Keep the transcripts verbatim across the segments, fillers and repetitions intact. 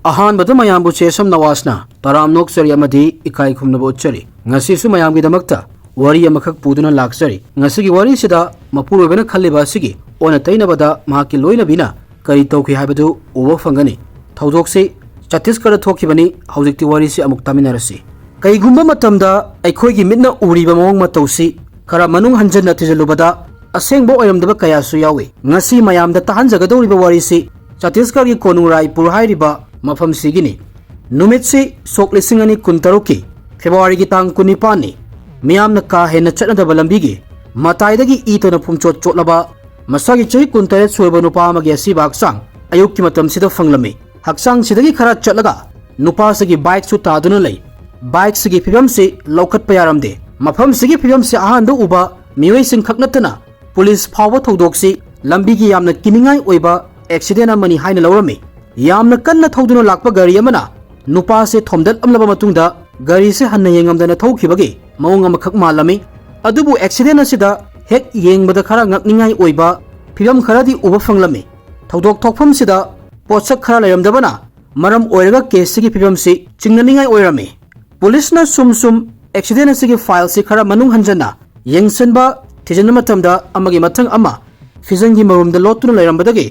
ꯑꯍꯥꯟꯕꯗ ꯃꯌꯥꯝꯕꯨ ꯆꯦꯁꯝ ꯅꯋꯥꯖꯅ ꯇꯔꯥꯝ ꯅꯣꯛꯆꯔꯤ ꯑꯃꯗꯤ ꯏꯀꯥꯏ ꯈꯨꯝꯅꯕ ꯎꯠꯆꯔꯤ꯫ ꯉꯁꯤꯁꯨ ꯃꯌꯥꯝꯒꯤꯗꯃꯛꯇ ꯋꯥꯔꯤ ꯑꯃꯈꯛ ꯄꯨꯗꯨꯅ ꯂꯥꯛꯆꯔꯤ꯫ ꯉꯁꯤꯒꯤ ꯋꯥꯔꯤꯁꯤꯗ ꯃꯄꯨꯔꯣꯏꯕꯅ ꯈꯜꯂꯤꯕ ꯑꯁꯤꯒꯤ ꯑꯣꯟꯅ ꯇꯩꯅꯕꯗ ꯃꯍꯥꯛꯀꯤ ꯂꯣꯏꯅꯕꯤꯅ ꯀꯔꯤ ꯇꯧꯈꯤ ꯍꯥꯏꯕꯗꯨ ꯎꯕ ꯐꯪꯒꯅꯤ꯫ ꯊꯧꯗꯣꯛꯁꯤ ꯆꯇꯤꯁꯒꯔꯗ ꯊꯣꯛꯈꯤꯕꯅꯤ꯫ ꯍꯧꯖꯤꯛꯇꯤ ꯋꯥꯔꯤꯁꯤ ꯑꯃꯨꯛ ꯇꯥꯃꯤꯟꯅꯔꯁꯤ꯫ ꯀꯩꯒꯨꯝꯕ ꯃꯇꯝꯗ ꯑꯩꯈꯣꯏꯒꯤ ꯃꯤꯠꯅ ꯎꯔꯤꯕ ꯃꯑꯣꯡ ꯃꯇꯧꯁꯤ ꯈꯔ ꯃꯅꯨꯡ ꯍꯟꯖꯟꯅ ꯊꯤꯖꯤꯜꯂꯨꯕꯗ ꯑꯁꯦꯡꯕ ꯑꯣꯏꯔꯝꯗꯕ ꯀꯌꯥꯁꯨ ꯌꯥꯎꯏ꯫ ꯉꯁꯤ ꯃꯌꯥꯝꯗ ꯇꯥꯍꯟꯖꯒꯗꯧꯔꯤꯕ ꯋꯥꯔꯤꯁꯤ ꯆꯇꯤꯁꯒꯔꯒꯤ ꯀꯣꯅꯨꯡ ꯔꯥꯏꯄꯨꯔ ꯍꯥꯏꯔꯤꯕ ꯃꯐꯝꯁꯤꯒꯤꯅꯤ꯫ ꯅꯨꯃꯤꯠꯁꯤ ꯁꯣꯛ ꯂꯤꯁꯤꯡ ꯑꯅꯤ ꯀꯨꯟꯇꯔꯨꯛꯀꯤ ꯐꯦꯕ꯭ꯔꯨꯋꯥꯔꯤꯒꯤ ꯇꯥꯡ ꯀꯨꯟꯅꯤꯄꯥꯟꯅꯤ꯫ ꯃꯤꯌꯥꯝꯅ ꯀꯥ ꯍꯦꯟꯅ ꯆꯠꯅꯗꯕ ꯂꯝꯕꯤꯒꯤ ꯃꯇꯥꯏꯗꯒꯤ ꯏ ꯇꯧꯅ ꯄꯨꯝꯆꯣꯠ ꯆꯣꯠꯂꯕ ꯃꯁꯥꯒꯤ ꯆꯍꯤ ꯀꯨꯟꯇꯔꯦꯠ ꯁꯨꯔꯕ ꯅꯨꯄꯥ ꯑꯃꯒꯤ ꯑꯁꯤꯕ ꯍꯛꯆꯥꯡ ꯑꯌꯨꯛꯀꯤ ꯃꯇꯝꯁꯤꯗ ꯐꯪꯂꯝꯃꯤ꯫ ꯍꯛꯆꯥꯡꯁꯤꯗꯒꯤ ꯈꯔ ꯆꯠꯂꯒ ꯅꯨꯄꯥꯁꯤꯒꯤ ꯕꯥꯏꯛꯁꯨ ꯇꯥꯗꯨꯅ ꯂꯩ꯫ ꯕꯥꯏꯛꯁꯤꯒꯤ ꯐꯤꯕꯝꯁꯤ ꯂꯧꯈꯠꯄ ꯌꯥꯔꯝꯗꯦ꯫ ꯃꯐꯝꯁꯤꯒꯤ ꯐꯤꯕꯝꯁꯤ ꯑꯍꯥꯟꯕ ꯎꯕ ꯃꯤꯑꯣꯏꯁꯤꯡ ꯈꯛ ꯅꯠꯇꯅ ꯄꯨꯂꯤꯁ ꯐꯥꯎꯕ ꯊꯧꯗꯣꯛꯁꯤ ꯂꯝꯕꯤꯒꯤ ꯌꯥꯝꯅ ꯀꯤꯅꯤꯡꯉꯥꯏ ꯑꯣꯏꯕ ꯑꯦꯛꯁꯤꯗꯦꯟ ꯑꯃꯅꯤ ꯍꯥꯏꯅ ꯂꯧꯔꯝꯃꯤ꯫ ꯌꯥꯝꯅ ꯀꯟꯅ ꯊꯧꯗꯨꯅ ꯂꯥꯛꯄ ꯒꯥꯔꯤ ꯑꯃꯅ ꯅꯨꯄꯥꯁꯦ ꯊꯣꯝꯗꯠꯂꯝꯂꯕ ꯃꯇꯨꯡꯗ ꯒꯥꯔꯤꯁꯦ ꯍꯟꯅ ꯌꯦꯡꯉꯝꯗꯅ ꯊꯧꯈꯤꯕꯒꯤ ꯃꯑꯣꯡ ꯑꯃꯈꯛ ꯃꯥꯜꯂꯝꯃꯤ꯫ ꯑꯗꯨꯕꯨ ꯑꯦꯛꯁꯤꯗꯦꯟ ꯑꯁꯤꯗ ꯍꯦꯛ ꯌꯦꯡꯕꯗ ꯈꯔ ꯉꯛꯅꯤꯡꯉꯥꯏ ꯑꯣꯏꯕ ꯐꯤꯕꯝ ꯈꯔꯗꯤ ꯎꯕ ꯐꯪꯂꯝꯃꯤ꯫ ꯊꯧꯗꯣꯛ ꯊꯣꯛꯐꯝꯁꯤꯗ ꯄꯣꯠꯁꯛ ꯈꯔ ꯂꯩꯔꯝꯗꯕꯅ ꯃꯔꯝ ꯑꯣꯏꯔꯒ ꯀꯦꯁꯁꯤꯒꯤ ꯐꯤꯕꯝꯁꯤ ꯆꯤꯡꯅꯅꯤꯡꯉꯥꯏ ꯑꯣꯏꯔꯝꯃꯤ꯫ ꯄꯨꯂꯤꯁꯅ ꯁꯨꯝ ꯁꯨꯝ ꯑꯦꯛꯁꯤꯗꯦꯟ ꯑꯁꯤꯒꯤ ꯐꯥꯏꯜꯁꯤ ꯈꯔ ꯃꯅꯨꯡ ꯍꯟꯖꯟꯅ ꯌꯦꯡꯁꯤꯟꯕ ꯊꯤꯖꯤꯟꯕ ꯃꯇꯝꯗ ꯑꯃꯒꯤ ꯃꯊꯪ ꯑꯃ ꯐꯤꯖꯪꯒꯤ ꯃꯔꯨꯝꯗ ꯂꯣꯠꯇꯨꯅ ꯂꯩꯔꯝꯕꯗꯒꯤ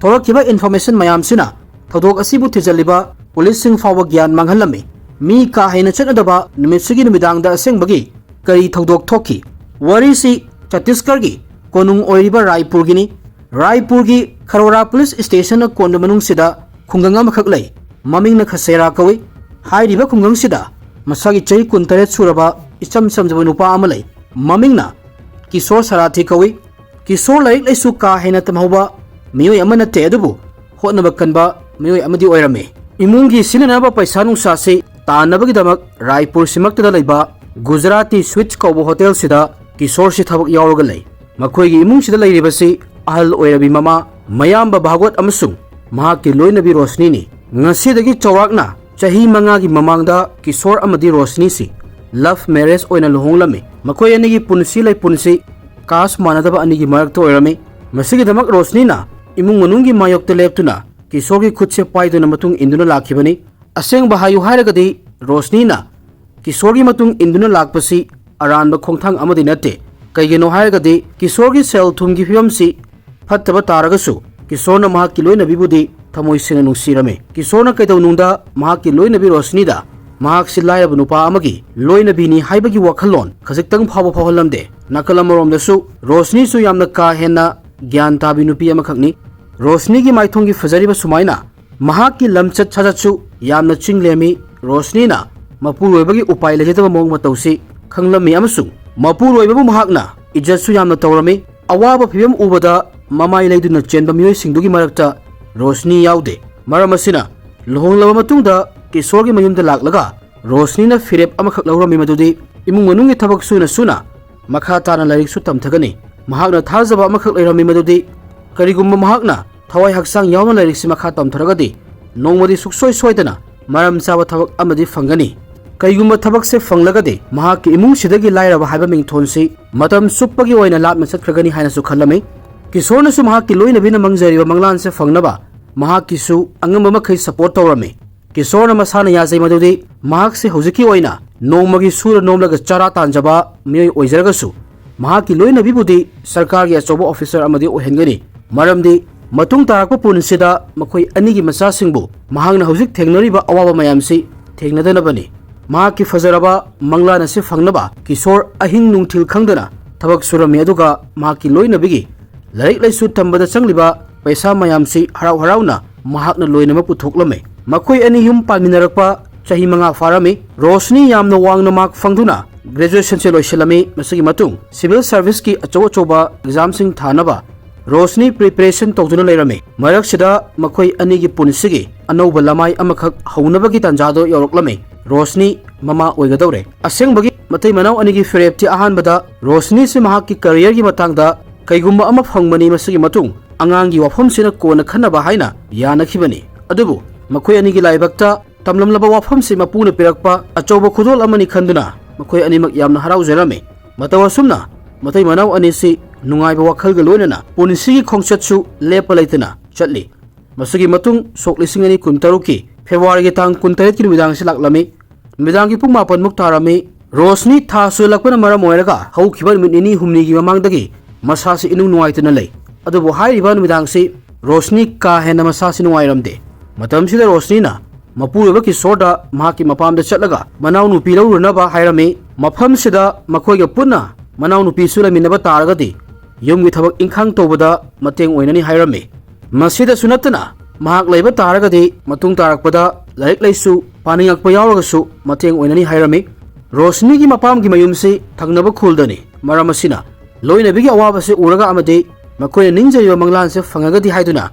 ꯊꯣꯔꯛꯈꯤꯕ ꯏꯟꯐꯣꯔꯃꯦꯁꯟ ꯃꯌꯥꯝꯁꯤꯅ ꯊꯧꯗꯣꯛ ꯑꯁꯤꯕꯨ ꯊꯤꯖꯤꯜꯂꯤꯕ ꯄꯨꯂꯤꯁꯁꯤꯡ ꯐꯥꯎꯕ ꯒ꯭ꯌꯥꯟ ꯃꯥꯡꯍꯜꯂꯝꯃꯤ꯫ ꯃꯤ ꯀꯥ ꯍꯦꯟꯅ ꯆꯠꯅꯗꯕ ꯅꯨꯃꯤꯠꯁꯤꯒꯤ ꯅꯨꯃꯤꯗꯥꯡꯗ ꯑꯁꯦꯡꯕꯒꯤ ꯀꯔꯤ ꯊꯧꯗꯣꯛ ꯊꯣꯛꯈꯤ? ꯋꯥꯔꯤꯁꯤ ꯆꯇꯤꯁꯒꯔꯒꯤ ꯀꯣꯅꯨꯡ ꯑꯣꯏꯔꯤꯕ ꯔꯥꯏꯄꯨꯔꯒꯤꯅꯤ꯫ ꯔꯥꯏꯄꯨꯔꯒꯤ ꯈꯔꯣꯔꯥ ꯄꯨꯂꯤꯁ ꯁ꯭ꯇꯦꯁꯟꯅ ꯀꯣꯟꯕ ꯃꯅꯨꯡꯁꯤꯗ ꯈꯨꯡꯒꯪ ꯑꯃꯈꯛ ꯂꯩ꯫ ꯃꯃꯤꯡꯅ ꯈꯁꯦꯔꯥ ꯀꯧꯏ꯫ ꯍꯥꯏꯔꯤꯕ ꯈꯨꯡꯒꯪꯁꯤꯗ ꯃꯁꯥꯒꯤ ꯆꯍꯤ ꯀꯨꯟꯇꯔꯦꯠ ꯁꯨꯔꯕ ꯏꯆꯝ ꯆꯝꯖꯕ ꯅꯨꯄꯥ ꯑꯃ ꯂꯩ꯫ ꯃꯃꯤꯡꯅ ꯀꯤꯁꯣꯔ ꯁꯥꯔꯥꯊꯤ ꯀꯧꯏ꯫ ꯀꯤꯁꯣꯔ ꯂꯥꯏꯔꯤꯛ ꯂꯥꯏꯁꯨ ꯀꯥ ꯍꯦꯟꯅ ꯇꯝꯍꯧꯕ ꯃꯤꯑꯣꯏ ꯑꯃ ꯅꯠꯇꯦ, ꯑꯗꯨꯕꯨ ꯍꯣꯠꯅꯕ ꯀꯟꯕ ꯃꯤꯑꯣꯏ ꯑꯃꯗꯤ ꯑꯣꯏꯔꯝꯃꯤ꯫ ꯏꯃꯨꯡꯒꯤ ꯁꯤꯖꯤꯟꯅꯅꯕ ꯄꯩꯁꯥ ꯅꯨꯡꯁꯥꯁꯤ ꯇꯥꯟꯅꯕꯒꯤꯗꯃꯛ ꯔꯥꯏꯄꯨꯔꯁꯤꯃꯛꯇꯗ ꯂꯩꯕ ꯒꯨꯖꯔꯥꯇꯤ ꯁ꯭ꯋꯤꯠꯁ ꯀꯧꯕ ꯍꯣꯇꯦꯜꯁꯤꯗ ꯀꯤꯁꯣꯔꯁꯤ ꯊꯕꯛ ꯌꯥꯎꯔꯒ ꯂꯩ꯫ ꯃꯈꯣꯏꯒꯤ ꯏꯃꯨꯡꯁꯤꯗ ꯂꯩꯔꯤꯕꯁꯤ ꯑꯍꯜ ꯑꯣꯏꯔꯕꯤ ꯃꯃꯥ, ꯃꯌꯥꯝꯕ ꯚꯥꯒꯋꯠ ꯑꯃꯁꯨꯡ ꯃꯍꯥꯛꯀꯤ ꯂꯣꯏꯅꯕꯤ ꯔꯣꯁꯅꯤꯅꯤ꯫ ꯉꯁꯤꯗꯒꯤ ꯆꯥꯎꯔꯥꯛꯅ ꯆꯍꯤ ꯃꯉꯥꯒꯤ ꯃꯃꯥꯡꯗ ꯀꯤꯁꯣꯔ ꯑꯃꯗꯤ ꯔꯣꯁꯅꯤꯁꯤ ꯂꯚ ꯃꯦꯔꯦꯖ ꯑꯣꯏꯅ ꯂꯨꯍꯣꯡꯂꯝꯃꯤ꯫ ꯃꯈꯣꯏ ꯑꯅꯤꯒꯤ ꯄꯨꯟꯁꯤ ꯂꯩꯄꯨꯟꯁꯤ ꯀꯥꯁ ꯃꯥꯟꯅꯗꯕ ꯑꯅꯤꯒꯤ ꯃꯔꯛꯇ ꯑꯣꯏꯔꯝꯃꯤ꯫ ꯃꯁꯤꯒꯤꯗꯃꯛ ꯔꯣꯁꯅꯤꯅ ꯏꯃꯨꯡ ꯃꯅꯨꯡꯒꯤ ꯃꯥꯌꯣꯛꯇ ꯂꯦꯞꯇꯨꯅ ꯀꯤꯁꯣꯔꯒꯤ ꯈꯨꯠꯁꯦ ꯄꯥꯏꯗꯨꯅ ꯃꯇꯨꯡ ꯏꯟꯗꯨꯅ ꯂꯥꯛꯈꯤꯕꯅꯤ꯫ ꯑꯁꯦꯡꯕ ꯍꯥꯏꯌꯨ ꯍꯥꯏꯔꯒꯗꯤ ꯔꯣꯁꯅꯤꯅ ꯀꯤꯁꯣꯔꯒꯤ ꯃꯇꯨꯡ ꯏꯟꯗꯨꯅ ꯂꯥꯛꯄꯁꯤ ꯑꯔꯥꯟꯕ ꯈꯣꯡꯊꯥꯡ ꯑꯃꯗꯤ ꯅꯠꯇꯦ꯫ ꯀꯩꯒꯤꯅꯣ ꯍꯥꯏꯔꯒꯗꯤ ꯀꯤꯁꯣꯔꯒꯤ ꯁꯦꯜ ꯊꯨꯝꯒꯤ ꯐꯤꯕꯝꯁꯤ ꯐꯠꯇꯕ ꯇꯥꯔꯒꯁꯨ ꯀꯤꯁꯣꯔꯅ ꯃꯍꯥꯛꯀꯤ ꯂꯣꯏꯅꯕꯤꯕꯨꯗꯤ ꯊꯃꯣꯏ ꯁꯦꯡꯅ ꯅꯨꯡꯁꯤꯔꯝꯃꯤ꯫ ꯀꯤꯁꯣꯔꯅ ꯀꯩꯗꯧꯅꯨꯡꯗ ꯃꯍꯥꯛꯀꯤ ꯂꯣꯏꯅꯕꯤ ꯔꯣꯁꯅꯤꯗ ꯃꯍꯥꯛꯁꯤ ꯂꯥꯏꯔꯕ ꯅꯨꯄꯥ ꯑꯃꯒꯤ ꯂꯣꯏꯅꯕꯤꯅꯤ ꯍꯥꯏꯕꯒꯤ ꯋꯥꯈꯜꯂꯣꯟ ꯈꯖꯤꯛꯇꯪ ꯐꯥꯎꯕ ꯐꯥꯎꯍꯜꯂꯝꯗꯦ꯫ ꯅꯥꯀꯜ ꯑꯃꯔꯣꯝꯗꯁꯨ ꯔꯣꯁꯅꯤꯁꯨ ꯌꯥꯝꯅ ꯀꯥ ꯍꯦꯟꯅ ꯒ꯭ꯌꯥꯟ ꯇꯥꯕꯤ ꯅꯨꯄꯤ ꯑꯃꯈꯛꯅꯤ꯫ ꯔꯣꯁꯅꯤꯒꯤ ꯃꯥꯏꯊꯣꯡꯒꯤ ꯐꯖꯔꯤꯕ ꯁꯨꯃꯥꯏꯅ ꯃꯍꯥꯛꯀꯤ ꯂꯝꯆꯠ ꯁꯥꯖꯠꯁꯨ ꯌꯥꯝꯅ ꯆꯤꯡ ꯂꯦꯝꯃꯤ꯫ ꯔꯣꯁꯅꯤꯅ ꯃꯄꯨꯔꯣꯏꯕꯒꯤ ꯎꯄꯥꯏ ꯂꯩꯖꯗꯕ ꯃꯑꯣꯡ ꯃꯇꯧꯁꯤ ꯈꯪꯂꯝꯃꯤ ꯑꯃꯁꯨꯡ ꯃꯄꯨꯔꯣꯏꯕꯕꯨ ꯃꯍꯥꯛꯅ ꯏꯖꯠꯁꯨ ꯌꯥꯝꯅ ꯇꯧꯔꯝꯃꯤ꯫ ꯑꯋꯥꯕ ꯐꯤꯕꯝ ꯎꯕꯗ ꯃꯃꯥꯏ ꯂꯩꯗꯨꯅ ꯆꯦꯟꯕ ꯃꯤꯑꯣꯏꯁꯤꯡꯗꯨꯒꯤ ꯃꯔꯛꯇ ꯔꯣꯁꯅꯤ ꯌꯥꯎꯗꯦ꯫ ꯃꯔꯝ ꯑꯁꯤꯅ ꯂꯨꯍꯣꯡꯂꯕ ꯃꯇꯨꯡꯗ ꯀꯤꯁꯣꯔꯒꯤ ꯃꯌꯨꯝꯗ ꯂꯥꯛꯂꯒ ꯔꯣꯁꯅꯤꯅ ꯐꯤꯔꯦꯞ ꯑꯃꯈꯛ ꯂꯧꯔꯝꯃꯤ, ꯃꯗꯨꯗꯤ ꯏꯃꯨꯡ ꯃꯅꯨꯡꯒꯤ ꯊꯕꯛ ꯁꯨꯅ ꯁꯨꯅ ꯃꯈꯥ ꯇꯥꯅ ꯂꯥꯏꯔꯤꯛꯁꯨ ꯇꯝꯊꯒꯅꯤ꯫ ꯃꯍꯥꯛꯅ ꯊꯥꯖꯕ ꯑꯃꯈꯛ ꯂꯩꯔꯝꯃꯤ, ꯃꯗꯨꯗꯤ ꯀꯔꯤꯒꯨꯝꯕ ꯃꯍꯥꯛꯅ ꯊꯋꯥꯏ ꯍꯛꯆꯥꯡ ꯌꯥꯎꯅ ꯂꯥꯏꯔꯤꯛꯁꯤ ꯃꯈꯥ ꯇꯝꯊꯔꯒꯗꯤ ꯅꯣꯡꯃꯗꯤ ꯁꯨꯛꯁꯣꯏ ꯁꯣꯏꯗꯅ ꯃꯔꯝ ꯆꯥꯕ ꯊꯕꯛ ꯑꯃꯗꯤ ꯐꯪꯒꯅꯤ꯫ ꯀꯩꯒꯨꯝꯕ ꯊꯕꯛꯁꯦ ꯐꯪꯂꯒꯗꯤ ꯃꯍꯥꯛꯀꯤ ꯏꯃꯨꯡꯁꯤꯗꯒꯤ ꯂꯥꯏꯔꯕ ꯍꯥꯏꯕ ꯃꯤꯡꯊꯣꯟꯁꯤ ꯃꯇꯝ ꯆꯨꯞꯄꯒꯤ ꯑꯣꯏꯅ ꯂꯥꯞꯅ ꯆꯠꯈ꯭ꯔꯒꯅꯤ ꯍꯥꯏꯅꯁꯨ ꯈꯜꯂꯝꯃꯤ꯫ ꯀꯤꯁꯣꯔꯅꯁꯨ ꯃꯍꯥꯛꯀꯤ ꯂꯣꯏꯅꯕꯤꯅ ꯃꯪꯖꯔꯤꯕ ꯃꯪꯂꯥꯟꯁꯦ ꯐꯪꯅꯕ ꯃꯍꯥꯛꯀꯤꯁꯨ ꯑꯉꯝꯕ ꯃꯈꯩ ꯁꯄꯣꯔꯠ ꯇꯧꯔꯝꯃꯤ꯫ ꯀꯤꯁꯣꯔꯅ ꯃꯁꯥꯅ ꯌꯥꯖꯩ ꯃꯗꯨꯗꯤ ꯃꯍꯥꯛꯁꯦ ꯍꯧꯖꯤꯛꯀꯤ ꯑꯣꯏꯅ ꯅꯣꯡꯃꯒꯤ ꯁꯨꯔ ꯅꯣꯝꯂꯒ ꯆꯔꯥ ꯇꯥꯟꯖꯕ ꯃꯤꯑꯣꯏ ꯑꯣꯏꯖꯔꯒꯁꯨ ꯃꯍꯥꯛꯀꯤ ꯂꯣꯏꯅꯕꯤꯕꯨꯗꯤ ꯁꯔꯀꯥꯔꯒꯤ ꯑꯆꯧꯕ ꯑꯣꯐꯤꯁꯔ ꯑꯃꯗꯤ ꯑꯣꯏꯍꯟꯒꯅꯤ꯫ ꯃꯔꯝꯗꯤ ꯃꯇꯨꯡ ꯇꯥꯔꯛꯄ ꯄꯨꯟꯁꯤꯗ ꯃꯈꯣꯏ ꯑꯅꯤꯒꯤ ꯃꯆꯥꯁꯤꯡꯕꯨ ꯃꯍꯥꯛꯅ ꯍꯧꯖꯤꯛ ꯊꯦꯡꯅꯔꯤꯕ ꯑꯋꯥꯕ ꯃꯌꯥꯝꯁꯤ ꯊꯦꯡꯅꯗꯅꯕꯅꯤ꯫ ꯃꯍꯥꯛꯀꯤ ꯐꯖꯔꯕ ꯃꯪꯂꯥꯟ ꯑꯁꯤ ꯐꯪꯅꯕ ꯀꯤꯁꯣꯔ ꯑꯍꯤꯡ ꯅꯨꯡꯊꯤꯜ ꯈꯪꯗꯅ ꯊꯕꯛ ꯁꯨꯔꯝꯃꯤ, ꯑꯗꯨꯒ ꯃꯍꯥꯛꯀꯤ ꯂꯣꯏꯅꯕꯤꯒꯤ ꯂꯥꯏꯔꯤꯛ ꯂꯥꯏꯁꯨ ꯇꯝꯕꯗ ꯆꯪꯂꯤꯕ ꯄꯩꯁꯥ ꯃꯌꯥꯝꯁꯤ ꯍꯔꯥꯎ ꯍꯔꯥꯎꯅ ꯃꯍꯥꯛꯅ ꯂꯣꯏꯅꯃꯛ ꯄꯨꯊꯣꯛꯂꯝꯃꯤ꯫ ꯃꯈꯣꯏ ꯑꯅꯤ ꯌꯨꯝ ꯄꯥꯟꯃꯤꯟꯅꯔꯛꯄ ꯆꯍꯤ ꯃꯉꯥ ꯐꯥꯔꯝꯃꯤ꯫ ꯔꯣꯁꯅꯤ ꯌꯥꯝꯅ ꯋꯥꯡꯅ ꯃꯥꯔꯛ ꯐꯪꯗꯨꯅ ꯒ꯭ꯔꯦꯖꯨꯑꯦꯁꯟꯁꯦ ꯂꯣꯏꯁꯤꯜꯂꯝꯃꯤ꯫ ꯃꯁꯤꯒꯤ ꯃꯇꯨꯡ ꯁꯤꯚꯤꯜ ꯁꯥꯔꯚꯤꯁꯀꯤ ꯑꯆꯧ ꯑꯆꯧꯕ ꯑꯦꯛꯖꯥꯝꯁꯤꯡ ꯊꯥꯅꯕ ꯔꯣꯁꯅꯤ ꯄ꯭ꯔꯤꯄꯦꯔꯦꯁꯟ ꯇꯧꯗꯨꯅ ꯂꯩꯔꯝꯃꯤ꯫ ꯃꯔꯛꯁꯤꯗ ꯃꯈꯣꯏ ꯑꯅꯤꯒꯤ ꯄꯨꯟꯁꯤꯒꯤ ꯑꯅꯧꯕ ꯂꯃꯥꯏ ꯑꯃꯈꯛ ꯍꯧꯅꯕꯒꯤ ꯇꯥꯟꯖꯥꯗꯣ ꯌꯧꯔꯛꯂꯝꯃꯤ꯫ ꯔꯣꯁꯅꯤ ꯃꯃꯥ ꯑꯣꯏꯒꯗꯧꯔꯦ꯫ ꯑꯁꯦꯡꯕꯒꯤ ꯃꯇꯩ ꯃꯅꯥꯎ ꯑꯅꯤꯒꯤ ꯐꯤꯔꯦꯞꯇꯤ ꯑꯍꯥꯟꯕꯗ ꯔꯣꯁꯅꯤꯁꯤ ꯃꯍꯥꯛꯀꯤ ꯀꯦꯔꯤꯌꯔꯒꯤ ꯃꯇꯥꯡꯗ ꯀꯩꯒꯨꯝꯕ ꯑꯃ ꯐꯪꯕꯅꯤ, ꯃꯁꯤꯒꯤ ꯃꯇꯨꯡ ꯑꯉꯥꯡꯒꯤ ꯋꯥꯐꯝꯁꯤꯅ ꯀꯣꯟꯅ ꯈꯟꯅꯕ ꯍꯥꯏꯅ ꯌꯥꯅꯈꯤꯕꯅꯤ꯫ ꯑꯗꯨꯕꯨ ꯃꯈꯣꯏ ꯑꯅꯤꯒꯤ ꯂꯥꯏꯕꯛꯇ ꯇꯝꯂꯝꯂꯕ ꯋꯥꯐꯝꯁꯤ ꯃꯄꯨꯅ ꯄꯤꯔꯛꯄ ꯑꯆꯧꯕ ꯈꯨꯗꯣꯜ ꯑꯃꯅꯤ ꯈꯟꯗꯨꯅ ꯃꯈꯣꯏ ꯑꯅꯤꯃꯛ ꯌꯥꯝꯅ ꯍꯔꯥꯎꯖꯔꯝꯃꯤ꯫ ꯃꯇꯧ ꯑꯁꯨꯝꯅ ꯃꯇꯩ ꯃꯅꯥꯎ ꯑꯅꯤꯁꯤ ꯅꯨꯡꯉꯥꯏꯕ ꯋꯥꯈꯜꯒ ꯂꯣꯏꯅꯅ ꯄꯨꯟꯁꯤꯒꯤ ꯈꯣꯡꯆꯠꯁꯨ ꯂꯦꯞꯄ ꯂꯩꯇꯅ ꯆꯠꯂꯤ꯫ ꯃꯁꯤꯒꯤ ꯃꯇꯨꯡ ꯁꯣꯛ ꯂꯤꯁꯤꯡ ꯑꯅꯤ ꯀꯨꯟꯇꯔꯨꯛꯀꯤ ꯐꯦꯕ꯭ꯔꯨꯋꯥꯔꯤꯒꯤ ꯇꯥꯡ ꯀꯨꯟꯇꯔꯦꯠꯀꯤ ꯅꯨꯃꯤꯗꯥꯡꯁꯤ ꯂꯥꯛꯂꯝꯃꯤ꯫ ꯅꯨꯃꯤꯗꯥꯡꯒꯤ ꯄꯨꯡ ꯃꯥꯄꯟꯃꯨꯛ ꯇꯥꯔꯝꯃꯤ꯫ ꯔꯣꯁꯅꯤ ꯊꯥ ꯁꯨꯖꯜꯂꯛꯄꯅ ꯃꯔꯝ ꯑꯣꯏꯔꯒ ꯍꯧꯈꯤꯕ ꯅꯨꯃꯤꯠ ꯅꯤꯅꯤ ꯍꯨꯝꯅꯤꯒꯤ ꯃꯃꯥꯡꯗꯒꯤ ꯃꯁꯥꯁꯤ ꯏꯅꯨꯡ ꯅꯨꯡꯉꯥꯏꯇꯅ ꯂꯩ꯫ ꯑꯗꯨꯕꯨ ꯍꯥꯏꯔꯤꯕ ꯅꯨꯃꯤꯗꯥꯡꯁꯤ ꯔꯣꯁꯅꯤ ꯀꯥ ꯍꯦꯟꯅ ꯃꯁꯥꯁꯤ ꯅꯨꯡꯉꯥꯏꯔꯝꯗꯦ꯫ ꯃꯇꯝꯁꯤꯗ ꯔꯣꯁꯅꯤꯅ ꯃꯄꯨꯔꯣꯏꯕ ꯀꯤꯁꯣꯔꯗ ꯃꯍꯥꯛꯀꯤ ꯃꯄꯥꯝꯗ ꯆꯠꯂꯒ ꯃꯅꯥꯎꯅꯨꯄꯤ ꯂꯧꯔꯨꯅꯕ ꯍꯥꯏꯔꯝꯃꯤ꯫ ꯃꯐꯝꯁꯤꯗ ꯃꯈꯣꯏꯒ ꯄꯨꯟꯅ ꯃꯅꯥꯎꯅꯨꯄꯤꯁꯨ ꯂꯩꯃꯤꯟꯅꯕ ꯇꯥꯔꯒꯗꯤ ꯌꯨꯝꯒꯤ ꯊꯕꯛ ꯏꯪꯈꯥꯡ ꯇꯧꯕꯗ ꯃꯇꯦꯡ ꯑꯣꯏꯅꯅꯤ ꯍꯥꯏꯔꯝꯃꯤ꯫ ꯃꯁꯤꯗꯁꯨ ꯅꯠꯇꯅ ꯃꯍꯥꯛ ꯂꯩꯕ ꯇꯥꯔꯒꯗꯤ ꯃꯇꯨꯡ ꯇꯥꯔꯛꯄꯗ ꯂꯥꯏꯔꯤꯛ ꯂꯥꯏꯁꯨ ꯄꯥꯅꯤꯡꯉꯛꯄ ꯌꯥꯎꯔꯒꯁꯨ ꯃꯇꯦꯡ ꯑꯣꯏꯅꯅꯤ ꯍꯥꯏꯔꯝꯃꯤ꯫ ꯔꯣꯁꯅꯤꯒꯤ ꯃꯄꯥꯝꯒꯤ ꯃꯌꯨꯝꯁꯤ ꯊꯪꯅꯕ ꯈꯨꯜꯗꯅꯤ꯫ ꯃꯔꯝ ꯑꯁꯤꯅ ꯂꯣꯏꯅꯕꯤꯒꯤ ꯑꯋꯥꯕꯁꯤ ꯎꯔꯒ ꯑꯃꯗꯤ ꯃꯈꯣꯏꯅ ꯅꯤꯡꯖꯔꯤꯕ ꯃꯪꯂꯥꯟꯁꯦ ꯐꯪꯉꯒꯗꯤ ꯍꯥꯏꯗꯨꯅ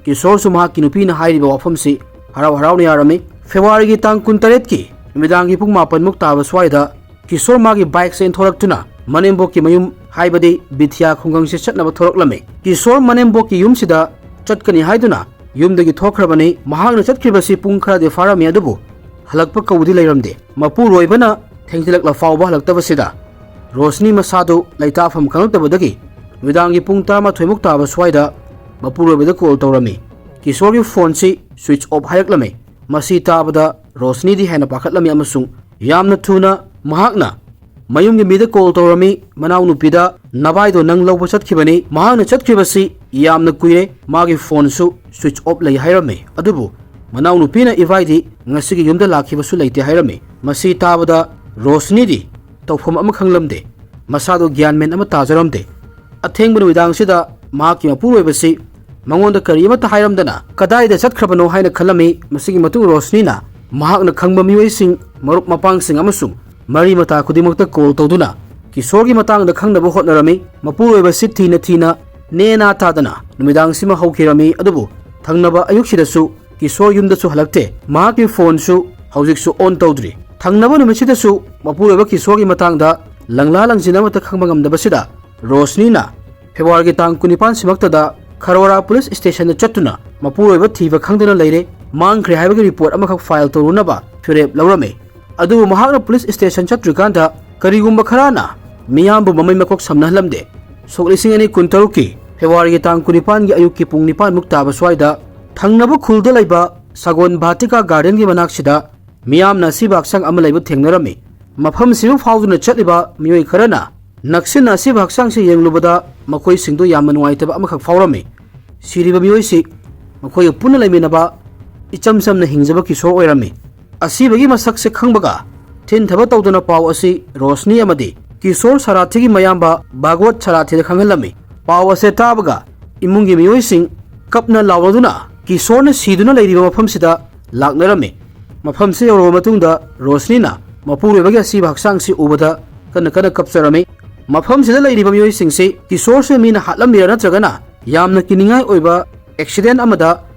ꯀꯤꯁꯣꯔꯁꯨ ꯃꯍꯥꯛꯀꯤ ꯅꯨꯄꯤꯅ ꯍꯥꯏꯔꯤꯕ ꯋꯥꯐꯝꯁꯤ ꯍꯔꯥꯎ ꯍꯔꯥꯎꯅ ꯌꯥꯔꯝꯃꯤ꯫ ꯐꯦꯕ꯭ꯔꯨꯋꯥꯔꯤꯒꯤ ꯇꯥꯡ ꯀꯨꯟꯇꯔꯦꯠꯀꯤ ꯅꯨꯃꯤꯗꯥꯡꯒꯤ ꯄꯨꯡ ꯃꯥꯄꯟꯃꯨꯛ ꯇꯥꯕ ꯁ꯭ꯋꯥꯏꯗ ꯀꯤꯁꯣꯔ ꯃꯥꯒꯤ ꯕꯥꯏꯛꯁꯦ ꯏꯟꯊꯣꯔꯛꯇꯨꯅ ꯃꯅꯦꯝꯕꯣꯛꯀꯤ ꯃꯌꯨꯝ ꯍꯥꯏꯕꯗꯤ ꯕꯤꯊꯤꯌꯥ ꯈꯨꯡꯒꯪꯁꯤ ꯆꯠꯅꯕ ꯊꯣꯔꯛꯂꯝꯃꯤ꯫ ꯀꯤꯁꯣꯔ ꯃꯅꯦꯝꯕꯣꯛꯀꯤ ꯌꯨꯝꯁꯤꯗ ꯆꯠꯀꯅꯤ ꯍꯥꯏꯗꯨꯅ ꯌꯨꯝꯗꯒꯤ ꯊꯣꯛꯈ꯭ꯔꯕꯅꯤ꯫ ꯃꯍꯥꯛꯅ ꯆꯠꯈ꯭ꯔꯤꯕꯁꯤ ꯄꯨꯡ ꯈꯔꯗꯤ ꯐꯥꯔꯝꯃꯤ, ꯑꯗꯨꯕꯨ ꯍꯜꯂꯛꯄ ꯀꯧꯕꯗꯤ ꯂꯩꯔꯝꯗꯦ꯫ ꯃꯄꯨꯔꯣꯏꯕꯅ ꯊꯦꯡꯖꯤꯜꯂꯛꯂ ꯐꯥꯎꯕ ꯍꯜꯂꯛꯇꯕꯁꯤꯗ ꯔꯣꯁꯅꯤ ꯃꯁꯥꯗꯨ ꯂꯩꯇꯥꯐꯝ ꯈꯪꯂꯛꯇꯕꯗꯒꯤ ꯅꯨꯃꯤꯗꯥꯡꯒꯤ ꯄꯨꯡ ꯇꯔꯥꯃꯥꯊꯣꯏꯃꯨꯛ ꯇꯥꯕ ꯁ꯭ꯋꯥꯏꯗ ꯃꯄꯨꯔꯣꯏꯕꯗ ꯀꯣꯜ ꯇꯧꯔꯝꯃꯤ꯫ ꯀꯤꯁꯣꯔꯒꯤ ꯐꯣꯟꯁꯤ ꯁ꯭ꯋꯤꯆ ꯑꯣꯐ ꯍꯥꯏꯔꯛꯂꯝꯃꯤ꯫ ꯃꯁꯤ ꯇꯥꯕꯗ ꯔꯣꯁꯅꯤꯗꯤ ꯍꯦꯟꯅ ꯄꯥꯈꯠꯂꯝꯃꯤ ꯑꯃꯁꯨꯡ ꯌꯥꯝꯅ ꯊꯨꯅ ꯃꯍꯥꯛꯅ ꯃꯌꯨꯝꯒꯤ ꯃꯤꯗ ꯀꯣꯜ ꯇꯧꯔꯝꯃꯤ꯫ ꯃꯅꯥꯎꯅꯨꯄꯤꯗ, "ꯅꯚꯥꯏꯗꯣ ꯅꯪ ꯂꯧꯕ ꯆꯠꯈꯤꯕꯅꯤ꯫ ꯃꯍꯥꯛꯅ ꯆꯠꯈ꯭ꯔꯤꯕꯁꯤ ꯌꯥꯝꯅ ꯀꯨꯏꯔꯦ꯫ ꯃꯥꯒꯤ ꯐꯣꯟꯁꯨ ꯁ꯭ꯋꯤꯆ ꯑꯣꯐ ꯂꯩ" ꯍꯥꯏꯔꯝꯃꯤ꯫ ꯑꯗꯨꯕꯨ ꯃꯅꯥꯎꯅꯨꯄꯤꯅ, "ꯏꯚꯥꯏꯗꯤ ꯉꯁꯤꯒꯤ ꯌꯨꯝꯗ ꯂꯥꯛꯈꯤꯕꯁꯨ ꯂꯩꯇꯦ" ꯍꯥꯏꯔꯝꯃꯤ꯫ ꯃꯁꯤ ꯇꯥꯕꯗ ꯔꯣꯁꯅꯤꯗꯤ ꯇꯧꯐꯝ ꯑꯃ ꯈꯪꯂꯝꯗꯦ꯫ ꯃꯁꯥꯗꯣ ꯒ꯭ꯌꯥꯟ ꯃꯦꯟ ꯑꯃ ꯇꯥꯖꯔꯝꯗꯦ꯫ ꯑꯊꯦꯡꯕ ꯅꯨꯃꯤꯗꯥꯡꯁꯤꯗ ꯃꯍꯥꯛꯀꯤ ꯃꯄꯨꯔꯣꯏꯕꯁꯤ ꯃꯉꯣꯟꯗ ꯀꯔꯤ ꯑꯃꯠꯇ ꯍꯥꯏꯔꯝꯗꯅ ꯀꯗꯥꯏꯗ ꯆꯠꯈ꯭ꯔꯕꯅꯣ ꯍꯥꯏꯅ ꯈꯜꯂꯝꯃꯤ꯫ ꯃꯁꯤꯒꯤ ꯃꯇꯨꯡ ꯔꯣꯁꯅꯤꯅ ꯃꯍꯥꯛꯅ ꯈꯪꯕ ꯃꯤꯑꯣꯏꯁꯤꯡ, ꯃꯔꯨꯞ ꯃꯄꯥꯡꯁꯤꯡ ꯑꯃꯁꯨꯡ ꯃꯔꯤ ꯃꯇꯥ ꯈꯨꯗꯤꯡꯃꯛꯇ ꯀꯣꯜ ꯇꯧꯗꯨꯅ ꯀꯤꯁꯣꯔꯒꯤ ꯃꯇꯥꯡꯗ ꯈꯪꯅꯕ ꯍꯣꯠꯅꯔꯝꯃꯤ꯫ ꯃꯄꯨꯔꯣꯏꯕꯁꯤ ꯊꯤꯅ ꯊꯤꯅ ꯅꯦꯅꯥ ꯇꯥꯗꯅ ꯅꯨꯃꯤꯗꯥꯡꯁꯤꯃ ꯍꯧꯈꯤꯔꯝꯃꯤ꯫ ꯑꯗꯨꯕꯨ ꯊꯪꯅꯕ ꯑꯌꯨꯛꯁꯤꯗꯁꯨ ꯀꯤꯁꯣꯔ ꯌꯨꯝꯗꯁꯨ ꯍꯜꯂꯛꯇꯦ꯫ ꯃꯍꯥꯛꯀꯤ ꯐꯣꯟꯁꯨ ꯍꯧꯖꯤꯛꯁꯨ ꯑꯣꯟ ꯇꯧꯗ꯭ꯔꯤ꯫ ꯊꯪꯅꯕ ꯅꯨꯃꯤꯠꯁꯤꯗꯁꯨ ꯃꯄꯨꯔꯣꯏꯕ ꯀꯤꯁꯣꯔꯒꯤ ꯃꯇꯥꯡꯗ ꯂꯪꯂꯥ ꯂꯪꯁꯤꯟ ꯑꯃꯠꯇ ꯈꯪꯕ ꯉꯝꯗꯕꯁꯤꯗ ꯔꯣꯁꯅꯤꯅ ꯐꯦꯕ꯭ꯔꯨꯋꯥꯔꯤꯒꯤ ꯇꯥꯡ ꯀꯨꯟꯅꯤꯄꯥꯟ ꯁꯤꯃꯛꯇꯗ ꯈꯔꯣꯔꯥ ꯄꯨꯂꯤꯁ ꯁ꯭ꯇꯦꯁꯟꯗ ꯆꯠꯇꯨꯅ ꯃꯄꯨꯔꯣꯏꯕ ꯊꯤꯕ ꯈꯪꯗꯅ ꯂꯩꯔꯦ, ꯃꯥꯡꯈ꯭ꯔꯦ ꯍꯥꯏꯕꯒꯤ ꯔꯤꯄꯣꯔꯠ ꯑꯃꯈꯛ ꯐꯥꯏꯜ ꯇꯧꯔꯨꯅꯕ ꯐꯤꯔꯦꯞ ꯂꯧꯔꯝꯃꯤ꯫ ꯑꯗꯨꯕꯨ ꯃꯍꯥꯛꯅ ꯄꯨꯂꯤꯁ ꯁ꯭ꯇꯦꯁꯟ ꯆꯠꯇ꯭ꯔꯤꯀꯥꯟꯗ ꯀꯔꯤꯒꯨꯝꯕ ꯈꯔꯅ ꯃꯤꯌꯥꯝꯕꯨ ꯃꯃꯩ ꯃꯀꯣꯛ ꯁꯝꯅꯍꯜꯂꯝꯗꯦ꯫ ꯁꯣꯛ ꯂꯤꯁꯤꯡ ꯑꯅꯤ ꯀꯨꯟꯇꯔꯨꯛꯀꯤ ꯐꯦꯕ꯭ꯔꯨꯋꯥꯔꯤꯒꯤ ꯇꯥꯡ ꯀꯨꯟꯅꯤꯄꯥꯟꯒꯤ ꯑꯌꯨꯛꯀꯤ ꯄꯨꯡ ꯅꯤꯄꯥꯟꯃꯨꯛ ꯇꯥꯕ ꯁ꯭ꯋꯥꯏꯗ ꯊꯪꯅꯕ ꯈꯨꯜꯗ ꯂꯩꯕ ꯁꯒꯣꯟ ꯚꯥꯇꯤꯀꯥ ꯒꯥꯔꯗꯦꯟꯒꯤ ꯃꯅꯥꯛꯁꯤꯗ ꯃꯤꯌꯥꯝꯅ ꯑꯁꯤꯕ ꯍꯛꯆꯥꯡ ꯑꯃ ꯂꯩꯕ ꯊꯦꯡꯅꯔꯝꯃꯤ꯫ ꯃꯐꯝꯁꯤꯕꯨ ꯐꯥꯎꯗꯨꯅ ꯆꯠꯂꯤꯕ ꯃꯤꯑꯣꯏ ꯈꯔꯅ ꯅꯛꯁꯤꯟꯅ ꯑꯁꯤꯕ ꯍꯛꯆꯥꯡꯁꯤ ꯌꯦꯡꯂꯨꯕꯗ ꯃꯈꯣꯏꯁꯤꯡꯗꯨ ꯌꯥꯝꯅ ꯅꯨꯡꯉꯥꯏꯇꯕ ꯑꯃꯈꯛ ꯐꯥꯎꯔꯝꯃꯤ꯫ ꯁꯤꯔꯤꯕ ꯃꯤꯑꯣꯏꯁꯤ ꯃꯈꯣꯏꯒ ꯄꯨꯟꯅ ꯂꯩꯃꯤꯟꯅꯕ ꯏꯆꯝ ꯆꯝꯅ ꯍꯤꯡꯖꯕ ꯀꯤꯁꯣꯔ ꯑꯣꯏꯔꯝꯃꯤ꯫ ꯑꯁꯤꯕꯒꯤ ꯃꯁꯛꯁꯦ ꯈꯪꯕꯒ ꯊꯤꯟꯊꯕ ꯇꯧꯗꯨꯅ ꯄꯥꯎ ꯑꯁꯤ ꯔꯣꯁꯅꯤ ꯑꯃꯗꯤ ꯀꯤꯁꯣꯔ ꯁꯥꯔꯥꯊꯤꯒꯤ ꯃꯌꯥꯝꯕ ꯚꯥꯒꯋꯠ ꯁꯥꯔꯥꯊꯤꯗ ꯈꯪꯍꯜꯂꯝꯃꯤ꯫ ꯄꯥꯎ ꯑꯁꯦ ꯇꯥꯕꯒ ꯏꯃꯨꯡꯒꯤ ꯃꯤꯑꯣꯏꯁꯤꯡ ꯀꯞꯅ ꯂꯥꯎꯔꯗꯨꯅ ꯀꯤꯁꯣꯔꯅ ꯁꯤꯗꯨꯅ ꯂꯩꯔꯤꯕ ꯃꯐꯝꯁꯤꯗ ꯂꯥꯛꯅꯔꯝꯃꯤ꯫ ꯃꯐꯝꯁꯤ ꯌꯧꯔꯕ ꯃꯇꯨꯡꯗ ꯔꯣꯁꯅꯤꯅ ꯃꯄꯨꯔꯣꯏꯕꯒꯤ ꯑꯁꯤꯕ ꯍꯛꯆꯥꯡꯁꯤ ꯎꯕꯗ ꯀꯟꯅ ꯀꯟꯅ ꯀꯞꯆꯔꯝꯃꯤ꯫ ꯃꯐꯝꯁꯤꯗ ꯂꯩꯔꯤꯕ ꯃꯤꯑꯣꯏꯁꯤꯡꯁꯤ ꯀꯤꯁꯣꯔꯁꯦ ꯃꯤꯅ ꯍꯥꯠꯂꯝꯃꯤꯔꯥ ꯅꯠꯇ꯭ꯔꯒꯅ ꯌꯥꯝꯅ ꯀꯤꯅꯤꯡꯉꯥꯏ ꯑꯣꯏꯕ ꯑꯦꯛꯁꯤꯗꯦꯟ ꯑꯃꯗ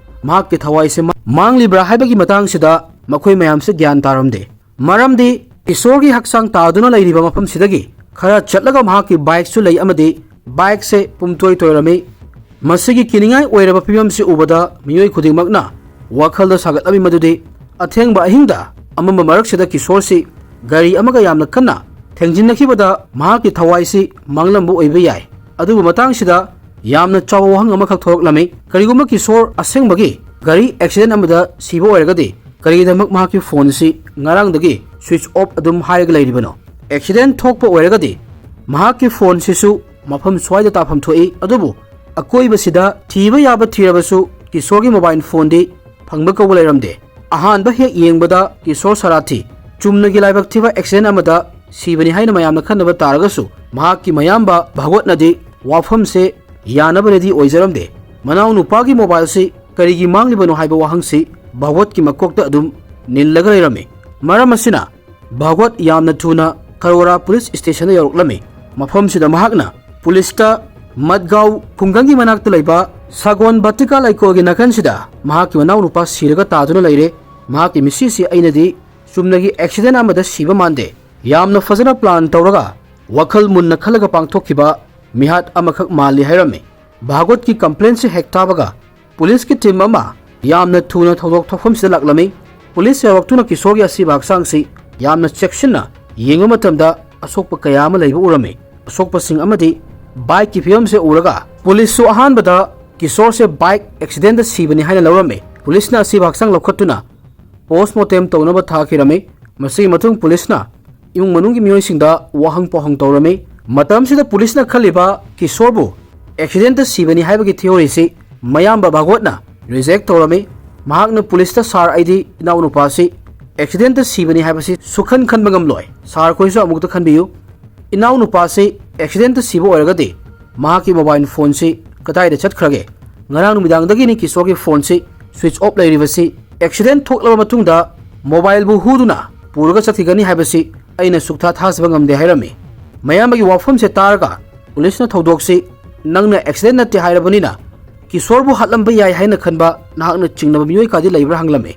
ꯃꯍꯥꯛꯀꯤ ꯊꯋꯥꯏꯁꯦ ꯃꯥꯡꯂꯤꯕ꯭ꯔꯥ ꯍꯥꯏꯕꯒꯤ ꯃꯇꯥꯡꯁꯤꯗ ꯃꯈꯣꯏ ꯃꯌꯥꯝꯁꯦ ꯒ꯭ꯌꯥꯟ ꯇꯥꯔꯝꯗꯦ꯫ ꯃꯔꯝꯗꯤ ꯀꯤꯁꯣꯔꯒꯤ ꯍꯛꯆꯥꯡ ꯇꯥꯗꯨꯅ ꯂꯩꯔꯤꯕ ꯃꯐꯝꯁꯤꯗꯒꯤ ꯈꯔ ꯆꯠꯂꯒ ꯃꯍꯥꯛꯀꯤ ꯕꯥꯏꯛꯁꯨ ꯂꯩ ꯑꯃꯗꯤ ꯕꯥꯏꯛꯁꯦ ꯄꯨꯝꯇꯣꯏ ꯇꯣꯏꯔꯝꯃꯤ꯫ ꯃꯁꯤꯒꯤ ꯀꯤꯅꯤꯡꯉꯥꯏ ꯑꯣꯏꯔꯕ ꯐꯤꯕꯝꯁꯤ ꯎꯕꯗ ꯃꯤꯑꯣꯏ ꯈꯨꯗꯤꯡꯃꯛꯅ ꯋꯥꯈꯜꯗ ꯁꯥꯒꯠꯂꯝꯃꯤ ꯃꯗꯨꯗꯤ ꯑꯊꯦꯡꯕ ꯑꯍꯤꯡꯗ ꯑꯃꯝꯕ ꯃꯔꯛꯁꯤꯗ ꯀꯤꯁꯣꯔꯁꯤ ꯒꯥꯔꯤ ꯑꯃꯒ ꯌꯥꯝꯅ ꯀꯟꯅ ꯊꯦꯡꯖꯤꯟꯅꯈꯤꯕꯗ ꯃꯍꯥꯛꯀꯤ ꯊꯋꯥꯏꯁꯤ ꯃꯥꯡꯂꯝꯕ ꯑꯣꯏꯕ ꯌꯥꯏ꯫ ꯑꯗꯨꯕꯨ ꯃꯇꯥꯡꯁꯤꯗ ꯌꯥꯝꯅ ꯆꯥꯎꯕ ꯋꯥꯍꯪ ꯑꯃꯈꯛ ꯊꯣꯛꯂꯛꯂꯝꯃꯤ꯫ ꯀꯔꯤꯒꯨꯝꯕ ꯀꯤꯁꯣꯔ ꯑꯁꯦꯡꯕꯒꯤ ꯒꯥꯔꯤ ꯑꯦꯛꯁꯤꯗꯦꯟ ꯑꯃꯗ ꯁꯤꯕ ꯑꯣꯏꯔꯒꯗꯤ ꯀꯔꯤꯒꯤꯗꯃꯛ ꯃꯍꯥꯛꯀꯤ ꯐꯣꯟꯁꯤ ꯉꯔꯥꯡꯗꯒꯤ ꯁ꯭ꯋꯤꯆ ꯑꯣꯐ ꯑꯗꯨꯝ ꯍꯥꯏꯔꯒ ꯂꯩꯔꯤꯕꯅꯣ? ꯑꯦꯛꯁꯤꯗꯦꯟ ꯊꯣꯛꯄ ꯑꯣꯏꯔꯒꯗꯤ ꯃꯍꯥꯛꯀꯤ ꯐꯣꯟꯁꯤꯁꯨ ꯃꯐꯝ ꯁ꯭ꯋꯥꯏꯗ ꯇꯥꯐꯝ ꯊꯣꯛꯏ꯫ ꯑꯗꯨꯕꯨ ꯑꯀꯣꯏꯕꯁꯤꯗ ꯊꯤꯕ ꯌꯥꯕ ꯊꯤꯔꯕꯁꯨ ꯀꯤꯁꯣꯔꯒꯤ ꯃꯣꯕꯥꯏꯜ ꯐꯣꯟꯗꯤ ꯐꯪꯕ ꯀꯧꯕ ꯂꯩꯔꯝꯗꯦ꯫ ꯑꯍꯥꯟꯕ ꯍꯦꯛ ꯌꯦꯡꯕꯗ ꯀꯤꯁꯣꯔ ꯁꯥꯔꯥꯊꯤ ꯆꯨꯝꯅꯒꯤ ꯂꯥꯏꯕꯛ ꯊꯤꯕ ꯑꯦꯛꯁꯤꯗꯦꯟ ꯑꯃꯗ ꯁꯤꯕꯅꯤ ꯍꯥꯏꯅ ꯃꯌꯥꯝꯅ ꯈꯟꯅꯕ ꯇꯥꯔꯒꯁꯨ ꯃꯍꯥꯛꯀꯤ ꯃꯌꯥꯝꯕ ꯚꯥꯒꯋꯠꯅꯗꯤ ꯋꯥꯐꯝꯁꯦ ꯌꯥꯅꯕ ꯔꯦꯗꯤ ꯑꯣꯏꯖꯔꯝꯗꯦ꯫ ꯃꯅꯥꯎ ꯅꯨꯄꯥꯒꯤ ꯃꯣꯕꯥꯏꯜꯁꯤ ꯀꯔꯤꯒꯤ ꯃꯥꯡꯂꯤꯕꯅꯣ ꯍꯥꯏꯕ ꯋꯥꯍꯪꯁꯤ ꯚꯥꯒꯋꯠꯀꯤ ꯃꯀꯣꯛꯇ ꯑꯗꯨꯝ ꯅꯤꯜꯂꯒ ꯂꯩꯔꯝꯃꯤ꯫ ꯃꯔꯝ ꯑꯁꯤꯅ ꯚꯥꯒꯋꯠ ꯌꯥꯝꯅ ꯊꯨꯅ ꯈꯔꯣꯔꯥ ꯄꯨꯂꯤꯁ ꯁ꯭ꯇꯦꯁꯟꯗ ꯌꯧꯔꯛꯂꯝꯃꯤ꯫ ꯃꯐꯝꯁꯤꯗ ꯃꯍꯥꯛꯅ ꯄꯨꯂꯤꯁꯇ ꯃꯠꯒꯥꯎ ꯈꯨꯡꯒꯪꯒꯤ ꯃꯅꯥꯛꯇ ꯂꯩꯕ ꯁꯒꯣꯟ ꯕꯇꯤꯀꯥ ꯂꯩꯀꯣꯜꯒꯤ ꯅꯥꯀꯟꯁꯤꯗ ꯃꯍꯥꯛꯀꯤ ꯃꯅꯥꯎꯅꯨꯄꯥ ꯁꯤꯔꯒ ꯇꯥꯗꯨꯅ ꯂꯩꯔꯦ꯫ ꯃꯍꯥꯛꯀꯤ ꯃꯤꯁꯤꯁꯤ ꯑꯩꯅꯗꯤ ꯆꯨꯝꯅꯒꯤ ꯑꯦꯛꯁꯤꯗꯦꯟ ꯑꯃꯗ ꯁꯤꯕ ꯃꯥꯟꯗꯦ꯫ ꯌꯥꯝꯅ ꯐꯖꯅ ꯄ꯭ꯂꯥꯟ ꯇꯧꯔꯒ ꯋꯥꯈꯜ ꯃꯨꯟꯅ ꯈꯜꯂꯒ ꯄꯥꯡꯊꯣꯛꯈꯤꯕ ꯃꯤꯍꯥꯠ ꯑꯃꯈꯛ ꯃꯥꯜꯂꯤ ꯍꯥꯏꯔꯝꯃꯤ꯫ ꯚꯥꯒꯋꯠꯀꯤ ꯀꯝꯄ꯭ꯂꯦꯟꯁꯤ ꯍꯦꯛ ꯇꯥꯕꯒ ꯄꯨꯂꯤꯁꯀꯤ ꯇꯤꯝ ꯑꯃ ꯌꯥꯝꯅ ꯊꯨꯅ ꯊꯧꯗꯣꯛ ꯊꯣꯛꯐꯝꯁꯤꯗ ꯂꯥꯛꯂꯝꯃꯤ꯫ ꯄꯨꯂꯤꯁ ꯌꯧꯔꯛꯇꯨꯅ ꯀꯤꯁꯣꯔꯒꯤ ꯑꯁꯤꯕ ꯍꯛꯆꯥꯡꯁꯤ ꯌꯥꯝꯅ ꯆꯦꯛꯁꯤꯟꯅ ꯌꯦꯡꯕ ꯃꯇꯝꯗ ꯑꯁꯣꯛꯄ ꯀꯌꯥ ꯑꯃ ꯂꯩꯕ ꯎꯔꯝꯃꯤ꯫ ꯑꯁꯣꯛꯄꯁꯤꯡ ꯑꯃꯗꯤ ꯕꯥꯏꯛꯀꯤ ꯐꯤꯕꯝꯁꯦ ꯎꯔꯒ ꯄꯨꯂꯤꯁꯁꯨ ꯑꯍꯥꯟꯕꯗ ꯀꯤꯁꯣꯔꯁꯦ ꯕꯥꯏꯛ ꯑꯦꯛꯁꯤꯗꯦꯟꯗ ꯁꯤꯕꯅꯤ ꯍꯥꯏꯅ ꯂꯧꯔꯝꯃꯤ꯫ ꯄꯨꯂꯤꯁꯅ ꯑꯁꯤꯕ ꯍꯛꯆꯥꯡ ꯂꯧꯈꯠꯇꯨꯅ ꯄꯣꯁꯃꯣꯔꯇꯦꯝ ꯇꯧꯅꯕ ꯊꯥꯈꯤꯔꯝꯃꯤ꯫ ꯃꯁꯤꯒꯤ ꯃꯇꯨꯡ ꯄꯨꯂꯤꯁꯅ ꯏꯃꯨꯡ ꯃꯅꯨꯡꯒꯤ ꯃꯤꯑꯣꯏꯁꯤꯡꯗ ꯋꯥꯍꯪ ꯄꯥꯎꯍꯪ ꯇꯧꯔꯝꯃꯤ꯫ ꯃꯇꯝꯁꯤꯗ ꯄꯨꯂꯤꯁꯅ ꯈꯜꯂꯤꯕ ꯀꯤꯁꯣꯔꯕꯨ ꯑꯦꯛꯁꯤꯗꯦꯟꯇ ꯁꯤꯕꯅꯤ ꯍꯥꯏꯕꯒꯤ ꯊꯤꯑꯣꯔꯤꯁꯤ ꯃꯌꯥꯝꯕ ꯚꯥꯒꯣꯠꯅ ꯔꯤꯖꯦꯛ ꯇꯧꯔꯝꯃꯤ꯫ ꯃꯍꯥꯛꯅ ꯄꯨꯂꯤꯁꯇ, "ꯁꯥꯔ, ꯑꯩꯗꯤ ꯏꯅꯥꯎꯅꯨꯄꯥꯁꯤ ꯑꯦꯛꯁꯤꯗꯦꯟꯇ ꯁꯤꯕꯅꯤ ꯍꯥꯏꯕꯁꯤ ꯁꯨꯛꯈꯟ ꯈꯟꯕ ꯉꯝꯂꯣꯏ꯫ ꯁꯥꯔ ꯈꯣꯏꯁꯨ ꯑꯃꯨꯛꯇ ꯈꯟꯕꯤꯌꯨ꯫ ꯏꯅꯥꯎꯅꯨꯄꯥꯁꯤ ꯑꯦꯛꯁꯤꯗꯦꯟꯇ ꯁꯤꯕ ꯑꯣꯏꯔꯒꯗꯤ ꯃꯍꯥꯛꯀꯤ ꯃꯣꯕꯥꯏꯜ ꯐꯣꯟꯁꯤ ꯀꯗꯥꯏꯗ ꯆꯠꯈ꯭ꯔꯒꯦ? ꯉꯔꯥꯡ ꯅꯨꯃꯤꯗꯥꯡꯗꯒꯤꯅꯤ ꯀꯤꯁꯣꯔꯒꯤ ꯐꯣꯟꯁꯤ ꯁ꯭ꯋꯤꯆ ꯑꯣꯐ ꯂꯩꯔꯤꯕꯁꯤ꯫ ꯑꯦꯛꯁꯤꯗꯦꯟ ꯊꯣꯛꯂꯕ ꯃꯇꯨꯡꯗ ꯃꯣꯕꯥꯏꯜꯕꯨ ꯍꯨꯗꯨꯅ ꯄꯨꯔꯒ ꯆꯠꯈꯤꯒꯅꯤ ꯍꯥꯏꯕꯁꯤ ꯑꯩꯅ ꯁꯨꯛꯊꯥ ꯊꯥꯖꯕ ꯉꯝꯗꯦ" ꯍꯥꯏꯔꯝꯃꯤ꯫ ꯃꯌꯥꯝꯕꯒꯤ ꯋꯥꯐꯝꯁꯦ ꯇꯥꯔꯒ ꯄꯨꯂꯤꯁꯅ ꯊꯧꯗꯣꯛꯁꯤ, "ꯅꯪꯅ ꯑꯦꯛꯁꯤꯗꯦꯟ ꯅꯠꯇꯦ ꯍꯥꯏꯔꯕꯅꯤꯅ ꯀꯤꯁꯣꯔꯕꯨ ꯍꯥꯠꯂꯝꯕ ꯌꯥꯏ ꯍꯥꯏꯅ ꯈꯟꯕ ꯅꯍꯥꯛꯅ ꯆꯤꯡꯅꯕ ꯃꯤꯑꯣꯏ ꯀꯥꯗꯤ ꯂꯩꯕ꯭ꯔꯥ?" ꯍꯪꯂꯝꯃꯤ꯫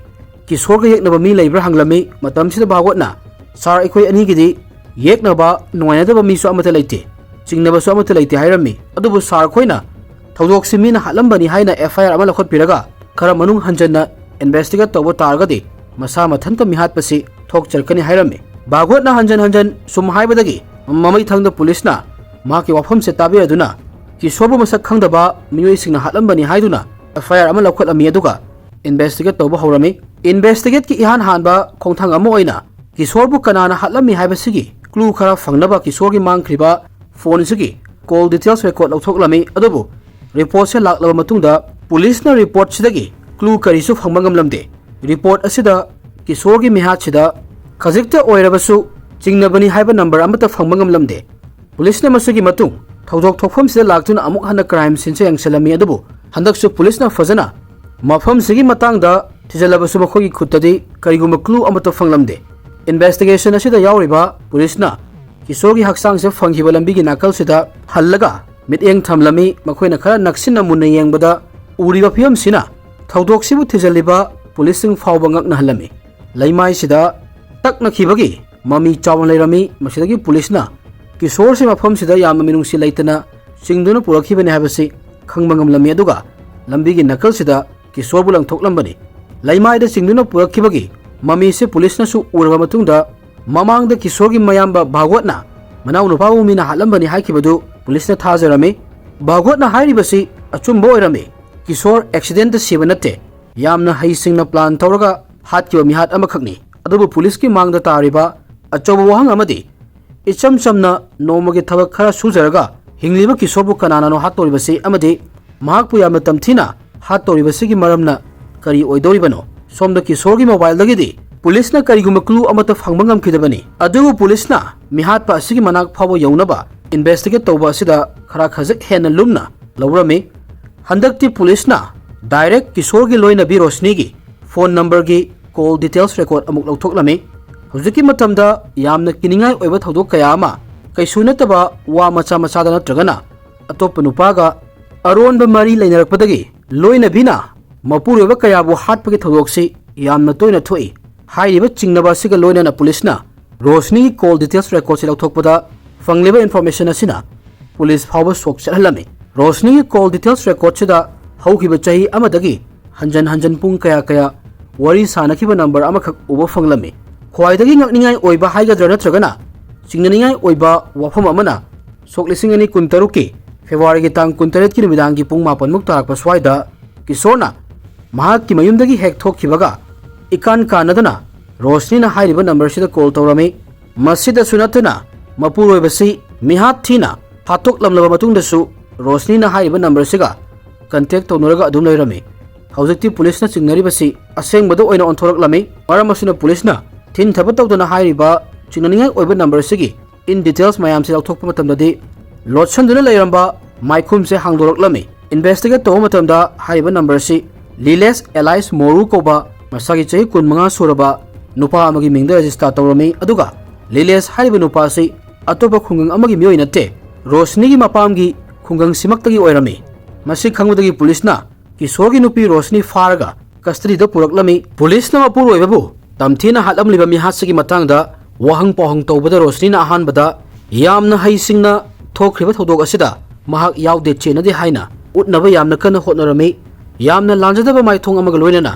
"ꯀꯤꯁꯣꯔꯒ ꯌꯦꯛꯅꯕ ꯃꯤ ꯂꯩꯕ꯭ꯔꯥ?" ꯍꯪꯂꯝꯃꯤ꯫ ꯃꯇꯝꯁꯤꯗ ꯚꯥꯒꯣꯠꯅ, "ꯁꯥꯔ, ꯑꯩꯈꯣꯏ ꯑꯅꯤꯒꯤꯗꯤ ꯌꯦꯛꯅꯕ, ꯅꯨꯡꯉꯥꯏꯅꯗꯕ ꯃꯤꯁꯨ ꯑꯃꯠꯇ ꯂꯩꯇꯦ, ꯆꯤꯡꯅꯕꯁꯨ ꯑꯃꯠꯇ ꯂꯩꯇꯦ" ꯍꯥꯏꯔꯝꯃꯤ꯫ ꯑꯗꯨꯕꯨ ꯁꯥꯔ ꯈꯣꯏꯅ ꯊꯧꯗꯣꯛꯁꯤ ꯃꯤꯅ ꯍꯥꯠꯂꯝꯕꯅꯤ ꯍꯥꯏꯅ ꯑꯦꯐ ꯑꯥꯏ ꯑꯥꯔ ꯑꯃ ꯂꯧꯈꯠꯄꯤꯔꯒ ꯈꯔ ꯃꯅꯨꯡ ꯍꯟꯖꯟꯅ ꯏꯟꯚꯦꯁꯇꯤꯒꯦꯠ ꯇꯧꯕ ꯇꯥꯔꯒꯗꯤ ꯃꯁꯥ ꯃꯊꯟꯇ ꯃꯤꯍꯥꯠꯄꯁꯤ ꯊꯣꯛꯆꯔꯛꯀꯅꯤ ꯍꯥꯏꯔꯝꯃꯤ꯫ ꯚꯥꯒꯣꯠꯅ ꯍꯟꯖꯟ ꯍꯟꯖꯟ ꯁꯨꯝ ꯍꯥꯏꯕꯗꯒꯤ ꯃꯃꯩꯊꯪꯗ ꯄꯨꯂꯤꯁꯅ ꯃꯍꯥꯛꯀꯤ ꯋꯥꯐꯝꯁꯦ ꯇꯥꯕꯤꯔꯗꯨꯅ ꯀꯤꯁꯣꯔꯕꯨ ꯃꯁꯛ ꯈꯪꯗꯕ ꯃꯤꯑꯣꯏꯁꯤꯡꯅ ꯍꯥꯠꯂꯝꯕꯅꯤ ꯍꯥꯏꯗꯨꯅ ꯑꯦꯐ ꯑꯥꯏ ꯑꯥꯔ ꯑꯃ ꯂꯧꯈꯠꯂꯝꯃꯤ꯫ ꯑꯗꯨꯒ ꯏꯟꯚꯦꯁꯇꯤꯒꯦꯠ ꯇꯧꯕ ꯍꯧꯔꯝꯃꯤ꯫ ꯏꯟꯚꯦꯁꯇꯤꯒꯦꯠꯀꯤ ꯏꯍꯥꯟ ꯍꯥꯟꯕ ꯈꯣꯡꯊꯥꯡ ꯑꯃ ꯑꯣꯏꯅ ꯀꯤꯁꯣꯔꯕꯨ ꯀꯅꯥꯅ ꯍꯥꯠꯂꯝꯃꯤ ꯍꯥꯏꯕꯁꯤꯒꯤ ꯀ꯭ꯂꯨ ꯈꯔ ꯐꯪꯅꯕ ꯀꯤꯁꯣꯔꯒꯤ ꯃꯥꯡꯈ꯭ꯔꯤꯕ ꯐꯣꯟꯁꯤꯒꯤ ꯀꯣꯜ ꯗꯤꯇꯦꯜꯁ ꯔꯦꯀꯣꯔꯗ ꯂꯧꯊꯣꯛꯂꯝꯃꯤ꯫ ꯑꯗꯨꯕꯨ ꯔꯤꯄꯣꯔꯠꯁꯦ ꯂꯥꯛꯂꯕ ꯃꯇꯨꯡꯗ ꯄꯨꯂꯤꯁꯅ ꯔꯤꯄꯣꯔꯠꯁꯤꯗꯒꯤ ꯀ꯭ꯂꯨ ꯀꯔꯤꯁꯨ ꯐꯪꯕ ꯉꯝꯂꯝꯗꯦ꯫ ꯔꯤꯄꯣꯔꯠ ꯑꯁꯤꯗ ꯀꯤꯁꯣꯔꯒꯤ ꯃꯤꯍꯥꯠꯁꯤꯗ ꯈꯖꯤꯛꯇ ꯑꯣꯏꯔꯕꯁꯨ ꯆꯤꯡꯅꯕꯅꯤ ꯍꯥꯏꯕ ꯅꯝꯕꯔ ꯑꯃꯠꯇ ꯐꯪꯕ ꯉꯝꯂꯝꯗꯦ꯫ ꯄꯨꯂꯤꯁꯅ ꯃꯁꯤꯒꯤ ꯃꯇꯨꯡ ꯊꯧꯗꯣꯛ ꯊꯣꯛꯐꯝꯁꯤꯗ ꯂꯥꯛꯇꯨꯅ ꯑꯃꯨꯛ ꯍꯟꯅ ꯀ꯭ꯔꯥꯏꯝ ꯁꯤꯟꯁꯦ ꯌꯦꯡꯁꯤꯜꯂꯝꯃꯤ, ꯑꯗꯨꯕꯨ ꯍꯟꯗꯛꯁꯨ ꯄꯨꯂꯤꯁꯅ ꯐꯖꯅ ꯃꯐꯝꯁꯤꯒꯤ ꯃꯇꯥꯡꯗ ꯊꯤꯖꯤꯜꯂꯕꯁꯨ ꯃꯈꯣꯏꯒꯤ ꯈꯨꯠꯇꯗꯤ ꯀꯔꯤꯒꯨꯝꯕ ꯀ꯭ꯂꯨ ꯑꯃꯠꯇ ꯐꯪꯂꯝꯗꯦ꯫ ꯏꯟꯚꯦꯁꯇꯤꯒꯦꯁꯟ ꯑꯁꯤꯗ ꯌꯥꯎꯔꯤꯕ ꯄꯨꯂꯤꯁꯅ ꯀꯤꯁꯣꯔꯒꯤ ꯍꯛꯆꯥꯡꯁꯦ ꯐꯪꯈꯤꯕ ꯂꯝꯕꯤꯒꯤ ꯅꯥꯀꯜꯁꯤꯗ ꯍꯜꯂꯒ ꯃꯤꯠꯌꯦꯡ ꯊꯝꯂꯝꯃꯤ꯫ ꯃꯈꯣꯏꯅ ꯈꯔ ꯅꯛꯁꯤꯟꯅ ꯃꯨꯟꯅ ꯌꯦꯡꯕꯗ ꯎꯔꯤꯕ ꯐꯤꯕꯝꯁꯤꯅ ꯊꯧꯗꯣꯛꯁꯤꯕꯨ ꯊꯤꯖꯤꯜꯂꯤꯕ ꯄꯨꯂꯤꯁꯁꯤꯡ ꯐꯥꯎꯕ ꯉꯛꯅꯍꯜꯂꯝꯃꯤ꯫ ꯂꯩꯃꯥꯏꯁꯤꯗ ꯇꯛꯅꯈꯤꯕꯒꯤ ꯃꯃꯤ ꯆꯥꯎꯅ ꯂꯩꯔꯝꯃꯤ꯫ ꯃꯁꯤꯗꯒꯤ ꯄꯨꯂꯤꯁꯅ ꯀꯤꯁꯣꯔꯁꯤ ꯃꯐꯝꯁꯤꯗ ꯌꯥꯝꯅ ꯃꯤꯅꯨꯡꯁꯤ ꯂꯩꯇꯅ ꯆꯤꯡꯗꯨꯅ ꯄꯨꯔꯛꯈꯤꯕꯅꯤ ꯍꯥꯏꯕꯁꯤ ꯈꯪꯕ ꯉꯝꯂꯝꯃꯤ꯫ ꯑꯗꯨꯒ ꯂꯝꯕꯤꯒꯤ ꯅꯥꯀꯜꯁꯤꯗ ꯀꯤꯁꯣꯔꯕꯨ ꯂꯪꯊꯣꯛꯂꯝꯕꯅꯤ꯫ ꯂꯩꯃꯥꯏꯗ ꯆꯤꯡꯗꯨꯅ ꯄꯨꯔꯛꯈꯤꯕꯒꯤ ꯃꯃꯤꯁꯦ ꯄꯨꯂꯤꯁꯅꯁꯨ ꯎꯔꯕ ꯃꯇꯨꯡꯗ ꯃꯃꯥꯡꯗ ꯀꯤꯁꯣꯔꯒꯤ ꯃꯌꯥꯝꯕ ꯚꯥꯒꯣꯠꯅ ꯃꯅꯥꯎꯅꯨꯄꯥꯕꯨ ꯃꯤꯅ ꯍꯥꯠꯂꯝꯕꯅꯤ ꯍꯥꯏꯈꯤꯕꯗꯨ ꯄꯨꯂꯤꯁꯅ ꯊꯥꯖꯔꯝꯃꯤ꯫ ꯚꯥꯒꯣꯠꯅ ꯍꯥꯏꯔꯤꯕꯁꯤ ꯑꯆꯨꯝꯕ ꯑꯣꯏꯔꯝꯃꯤ꯫ ꯀꯤꯁꯣꯔ ꯑꯦꯛꯁꯤꯗꯦꯟꯇ ꯁꯤꯕ ꯅꯠꯇꯦ, ꯌꯥꯝꯅ ꯍꯩꯁꯤꯡꯅ ꯄ꯭ꯂꯥꯟ ꯇꯧꯔꯒ ꯍꯥꯠꯈꯤꯕ ꯃꯤꯍꯥꯠ ꯑꯃꯈꯛꯅꯤ꯫ ꯑꯗꯨꯕꯨ ꯄꯨꯂꯤꯁꯀꯤ ꯃꯥꯡꯗ ꯇꯥꯔꯤꯕ ꯑꯆꯧꯕ ꯋꯥꯍꯪ ꯑꯃꯗꯤ ꯏꯆꯝ ꯆꯝꯅ ꯅꯣꯡꯃꯒꯤ ꯊꯕꯛ ꯈꯔ ꯁꯨꯖꯔꯒ ꯍꯤꯡꯂꯤꯕ ꯀꯤꯁꯣꯔꯕꯨ ꯀꯅꯥꯅꯅꯣ ꯍꯥꯠꯇꯧꯔꯤꯕꯁꯤ ꯑꯃꯗꯤ ꯃꯍꯥꯛꯄꯨ ꯌꯥꯝꯅ ꯇꯝꯊꯤꯅ ꯍꯥꯠꯇꯧꯔꯤꯕꯁꯤꯒꯤ ꯃꯔꯝꯅ ꯀꯔꯤ ꯑꯣꯏꯗꯧꯔꯤꯕꯅꯣ? ꯁꯣꯝꯗ ꯀꯤꯁꯣꯔꯒꯤ ꯃꯣꯕꯥꯏꯜꯗꯒꯤꯗꯤ ꯄꯨꯂꯤꯁꯅ ꯀꯔꯤꯒꯨꯝꯕ ꯀ꯭ꯂꯨ ꯑꯃꯠꯇ ꯐꯪꯕ ꯉꯝꯈꯤꯗꯕꯅꯤ꯫ ꯑꯗꯨꯕꯨ ꯄꯨꯂꯤꯁꯅ ꯃꯤꯍꯥꯠꯄ ꯑꯁꯤꯒꯤ ꯃꯅꯥꯛ ꯐꯥꯎꯕ ꯌꯧꯅꯕ ꯏꯟꯚꯦꯁꯇꯤꯒꯦꯠ ꯇꯧꯕ ꯑꯁꯤꯗ ꯈꯔ ꯈꯖꯤꯛ ꯍꯦꯟꯅ ꯂꯨꯝꯅ ꯂꯧꯔꯝꯃꯤ꯫ ꯍꯟꯗꯛꯇꯤ ꯄꯨꯂꯤꯁꯅ ꯗꯥꯏꯔꯦꯛ ꯀꯤꯁꯣꯔꯒꯤ ꯂꯣꯏꯅꯕꯤ ꯔꯣꯁꯅꯤꯒꯤ ꯐꯣꯟ ꯅꯝꯕꯔꯒꯤ ꯀꯣꯜ ꯗꯤꯇꯦꯜꯁ ꯔꯦꯀꯣꯔꯗ ꯑꯃꯨꯛ ꯂꯧꯊꯣꯛꯂꯝꯃꯤ꯫ ꯍꯧꯖꯤꯛꯀꯤ ꯃꯇꯝꯗ ꯌꯥꯝꯅ ꯀꯤꯅꯤꯡꯉꯥꯏ ꯑꯣꯏꯕ ꯊꯧꯗꯣꯛ ꯀꯌꯥ ꯑꯃ ꯀꯩꯁꯨ ꯅꯠꯇꯕ ꯋꯥ ꯃꯆꯥ ꯃꯆꯥꯗ ꯅꯠꯇ꯭ꯔꯒꯅ ꯑꯇꯣꯞꯄ ꯅꯨꯄꯥꯒ ꯑꯔꯣꯟꯕ ꯃꯔꯤ ꯂꯩꯅꯔꯛꯄꯗꯒꯤ ꯂꯣꯏꯅꯕꯤꯅ ꯃꯄꯨꯔꯣꯏꯕ ꯀꯌꯥꯕꯨ ꯍꯥꯠꯄꯒꯤ ꯊꯧꯗꯣꯛꯁꯤ ꯌꯥꯝꯅ ꯇꯣꯏꯅ ꯊꯣꯛꯏ꯫ ꯍꯥꯏꯔꯤꯕ ꯆꯤꯡꯅꯕ ꯑꯁꯤꯒ ꯂꯣꯏꯅꯅ ꯄꯨꯂꯤꯁꯅ ꯔꯣꯁꯅꯤꯒꯤ ꯀꯣꯜ ꯗꯤꯇꯦꯜꯁ ꯔꯦꯀꯣꯔꯗꯁꯤ ꯂꯧꯊꯣꯛꯄꯗ ꯐꯪꯂꯤꯕ ꯏꯟꯐꯣꯔꯃꯦꯁꯟ ꯑꯁꯤꯅ ꯄꯨꯂꯤꯁ ꯐꯥꯎꯕ ꯁꯣꯛ ꯆꯠꯍꯜꯂꯝꯃꯤ꯫ ꯔꯣꯁꯅꯤꯒꯤ ꯀꯣꯜ ꯗꯤꯇꯦꯜꯁ ꯔꯦꯀꯣꯔꯗꯁꯤꯗ ꯍꯧꯈꯤꯕ ꯆꯍꯤ ꯑꯃꯗꯒꯤ ꯍꯟꯖꯟ ꯍꯟꯖꯟ ꯄꯨꯡ ꯀꯌꯥ ꯀꯌꯥ ꯋꯥꯔꯤ ꯁꯥꯅꯈꯤꯕ ꯅꯝꯕꯔ ꯑꯃꯈꯛ ꯎꯕ ꯐꯪꯂꯝꯃꯤ꯫ ꯈ꯭ꯋꯥꯏꯗꯒꯤ ꯉꯛꯅꯤꯡꯉꯥꯏ ꯑꯣꯏꯕ ꯍꯥꯏꯒꯗ꯭ꯔꯥ ꯅꯠꯇ꯭ꯔꯒꯅ ꯆꯤꯡꯅꯅꯤꯡꯉꯥꯏ ꯑꯣꯏꯕ ꯋꯥꯐꯝ ꯑꯃꯅ ꯁꯣꯛ ꯂꯤꯁꯤꯡ ꯑꯅꯤ ꯀꯨꯟꯇꯔꯨꯛꯀꯤ ꯐꯦꯕ꯭ꯔꯨꯋꯥꯔꯤꯒꯤ ꯇꯥꯡ ꯀꯨꯟꯇꯔꯦꯠꯀꯤ ꯅꯨꯃꯤꯗꯥꯡꯒꯤ ꯄꯨꯡ ꯃꯥꯄꯟꯃꯨꯛ ꯇꯥꯔꯛꯄ ꯁ꯭ꯋꯥꯏꯗ ꯀꯤꯁꯣꯔꯅ ꯃꯍꯥꯛꯀꯤ ꯃꯌꯨꯝꯗꯒꯤ ꯍꯦꯛ ꯊꯣꯛꯈꯤꯕꯒ ꯏꯀꯥꯟ ꯀꯥꯟꯅꯗꯅ ꯔꯣꯁꯅꯤꯅ ꯍꯥꯏꯔꯤꯕ ꯅꯝꯕꯔꯁꯤꯗ ꯀꯣꯜ ꯇꯧꯔꯝꯃꯤ꯫ ꯃꯁꯤꯗꯁꯨ ꯅꯠꯇꯅ ꯃꯄꯨꯔꯣꯏꯕꯁꯤ ꯃꯤꯍꯥꯠ ꯊꯤꯅ ꯍꯥꯠꯇꯣꯛꯂꯝꯂꯕ ꯃꯇꯨꯡꯗꯁꯨ ꯔꯣꯁꯅꯤꯅ ꯍꯥꯏꯔꯤꯕ ꯅꯝꯕꯔꯁꯤꯒ ꯀꯟꯇꯦꯛ ꯇꯧꯅꯔꯒ ꯑꯗꯨꯝ ꯂꯩꯔꯝꯃꯤ꯫ ꯍꯧꯖꯤꯛꯇꯤ ꯄꯨꯂꯤꯁꯅ ꯆꯤꯡꯅꯔꯤꯕꯁꯤ ꯑꯁꯦꯡꯕꯗ ꯑꯣꯏꯅ ꯑꯣꯟꯊꯣꯔꯛꯂꯝꯃꯤ꯫ ꯃꯔꯝ ꯑꯁꯤꯅ ꯄꯨꯂꯤꯁꯅ ꯊꯤꯟꯊꯕ ꯇꯧꯗꯅ ꯍꯥꯏꯔꯤꯕ ꯆꯤꯡꯅꯅꯤꯡꯉꯥꯏ ꯑꯣꯏꯕ ꯅꯝꯕꯔꯁꯤꯒꯤ ꯏꯟ ꯗꯤꯇꯦꯜꯁ ꯃꯌꯥꯝꯁꯤ ꯂꯧꯊꯣꯛꯄ ꯃꯇꯝꯗꯗꯤ ꯂꯣꯠꯁꯤꯟꯗꯨꯅ ꯂꯩꯔꯝꯕ ꯃꯥꯏꯈꯨꯝꯁꯦ ꯍꯥꯡꯗꯣꯔꯛꯂꯝꯃꯤ꯫ ꯏꯟꯚꯦꯁꯇꯤꯒꯦꯠ ꯇꯧꯕ ꯃꯇꯝꯗ ꯍꯥꯏꯔꯤꯕ ꯅꯝꯕꯔꯁꯤ ꯂꯤꯂꯦꯁ ꯑꯦꯂꯥꯏꯁ ꯃꯣꯔꯨ ꯀꯧꯕ ꯃꯁꯥꯒꯤ ꯆꯍꯤ ꯀꯨꯟꯃꯉꯥ ꯁꯨꯔꯕ ꯅꯨꯄꯥ ꯑꯃꯒꯤ ꯃꯤꯡꯗ ꯔꯦꯖꯤꯁꯇꯥꯔ ꯇꯧꯔꯝꯃꯤ꯫ ꯑꯗꯨꯒ ꯂꯤꯂꯦꯁ ꯍꯥꯏꯔꯤꯕ ꯅꯨꯄꯥ ꯑꯁꯤ ꯑꯇꯣꯞꯄ ꯈꯨꯡꯒꯪ ꯑꯃꯒꯤ ꯃꯤꯑꯣꯏ ꯅꯠꯇꯦ, ꯔꯣꯁꯅꯤꯒꯤ ꯃꯄꯥꯝꯒꯤ ꯈꯨꯡꯒꯪꯁꯤꯃꯛꯇꯒꯤ ꯑꯣꯏꯔꯝꯃꯤ꯫ ꯃꯁꯤ ꯈꯪꯕꯗꯒꯤ ꯄꯨꯂꯤꯁꯅ ꯀꯤꯁꯣꯔꯒꯤ ꯅꯨꯄꯤ ꯔꯣꯁꯅꯤ ꯐꯥꯔꯒ ꯀꯁꯇꯗꯤꯗ ꯄꯨꯔꯛꯂꯝꯃꯤ꯫ ꯄꯨꯂꯤꯁꯅ ꯃꯄꯨꯔꯣꯏꯕꯕꯨ ꯇꯝꯊꯤꯅ ꯍꯥꯠꯂꯝꯂꯤꯕ ꯃꯤꯍꯥꯠꯁꯤꯒꯤ ꯃꯇꯥꯡꯗ ꯋꯥꯍꯪ ꯄꯥꯎꯍꯪ ꯇꯧꯕꯗ ꯔꯣꯁꯅꯤꯅ ꯑꯍꯥꯟꯕꯗ ꯌꯥꯝꯅ ꯍꯩꯁꯤꯡꯅ ꯊꯣꯛꯈ꯭ꯔꯤꯕ ꯊꯧꯗꯣꯛ ꯑꯁꯤꯗ ꯃꯍꯥꯛ ꯌꯥꯎꯗꯦ ꯆꯦꯟꯅꯗꯦ ꯍꯥꯏꯅ ꯎꯠꯅꯕ ꯌꯥꯝꯅ ꯀꯟꯅ ꯍꯣꯠꯅꯔꯝꯃꯤ꯫ ꯌꯥꯝꯅ ꯂꯥꯟꯖꯗꯕ ꯃꯥꯏꯊꯣꯡ ꯑꯃꯒ ꯂꯣꯏꯅꯅ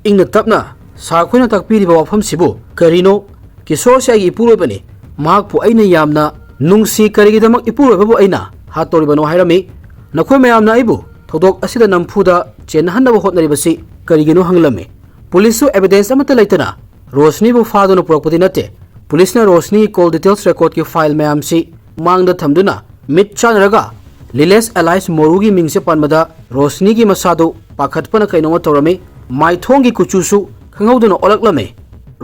ꯏꯪꯅ ꯇꯞꯅ ꯁꯥꯔ ꯑꯩꯈꯣꯏꯅ ꯇꯥꯛꯄꯤꯔꯤꯕ ꯋꯥꯐꯝꯁꯤꯕꯨ ꯀꯔꯤꯅꯣ? ꯀꯤꯁꯣꯔꯁꯦ ꯑꯩꯒꯤ ꯏꯄꯨꯔꯣꯏꯕꯅꯤ, ꯃꯍꯥꯛꯄꯨ ꯑꯩꯅ ꯌꯥꯝꯅ ꯅꯨꯡꯁꯤ, ꯀꯔꯤꯒꯤꯗꯃꯛ ꯏꯄꯨꯔꯣꯏꯕꯕꯨ ꯑꯩꯅ ꯍꯥꯠꯇꯧꯔꯤꯕꯅꯣ ꯍꯥꯏꯔꯝꯃꯤ꯫ ꯅꯈꯣꯏ ꯃꯌꯥꯝꯅ ꯑꯩꯕꯨ ꯊꯧꯗꯣꯛ ꯑꯁꯤꯗ ꯅꯝꯐꯨꯗ ꯆꯦꯟꯅꯍꯟꯅꯕ ꯍꯣꯠꯅꯔꯤꯕꯁꯤ ꯀꯔꯤꯒꯤꯅꯣ ꯍꯪꯂꯝꯃꯤ꯫ ꯄꯨꯂꯤꯁꯁꯨ evidence ꯑꯃꯠꯇ ꯂꯩꯇꯅ ꯔꯣꯁꯅꯤꯕꯨ ꯐꯥꯗꯨꯅ ꯄꯨꯔꯛꯄꯗꯤ ꯅꯠꯇꯦ꯫ ꯄꯨꯂꯤꯁꯅ ꯔꯣꯁꯅꯤꯒꯤ call details record ꯀꯤ file ꯃꯌꯥꯝꯁꯤ ꯃꯥꯡꯗ ꯊꯝꯗꯨꯅ ꯃꯤꯠ ꯆꯥꯟꯅꯔꯒ ꯂꯤꯂꯦꯁ alias ꯃꯣꯔꯨꯒꯤ ꯃꯤꯡꯁꯦ ꯄꯟꯕꯗ ꯔꯣꯁꯅꯤꯒꯤ ꯃꯁꯥꯗꯨ ꯄꯥꯈꯠꯄꯅ ꯀꯩꯅꯣꯝꯃ ꯇꯧꯔꯝꯃꯤ꯫ ꯃꯥꯏꯊꯣꯡꯒꯤ ꯀꯨꯆꯨꯁꯨ ꯈꯪꯍꯧꯗꯅ ꯑꯣꯜꯂꯛꯂꯝꯃꯤ꯫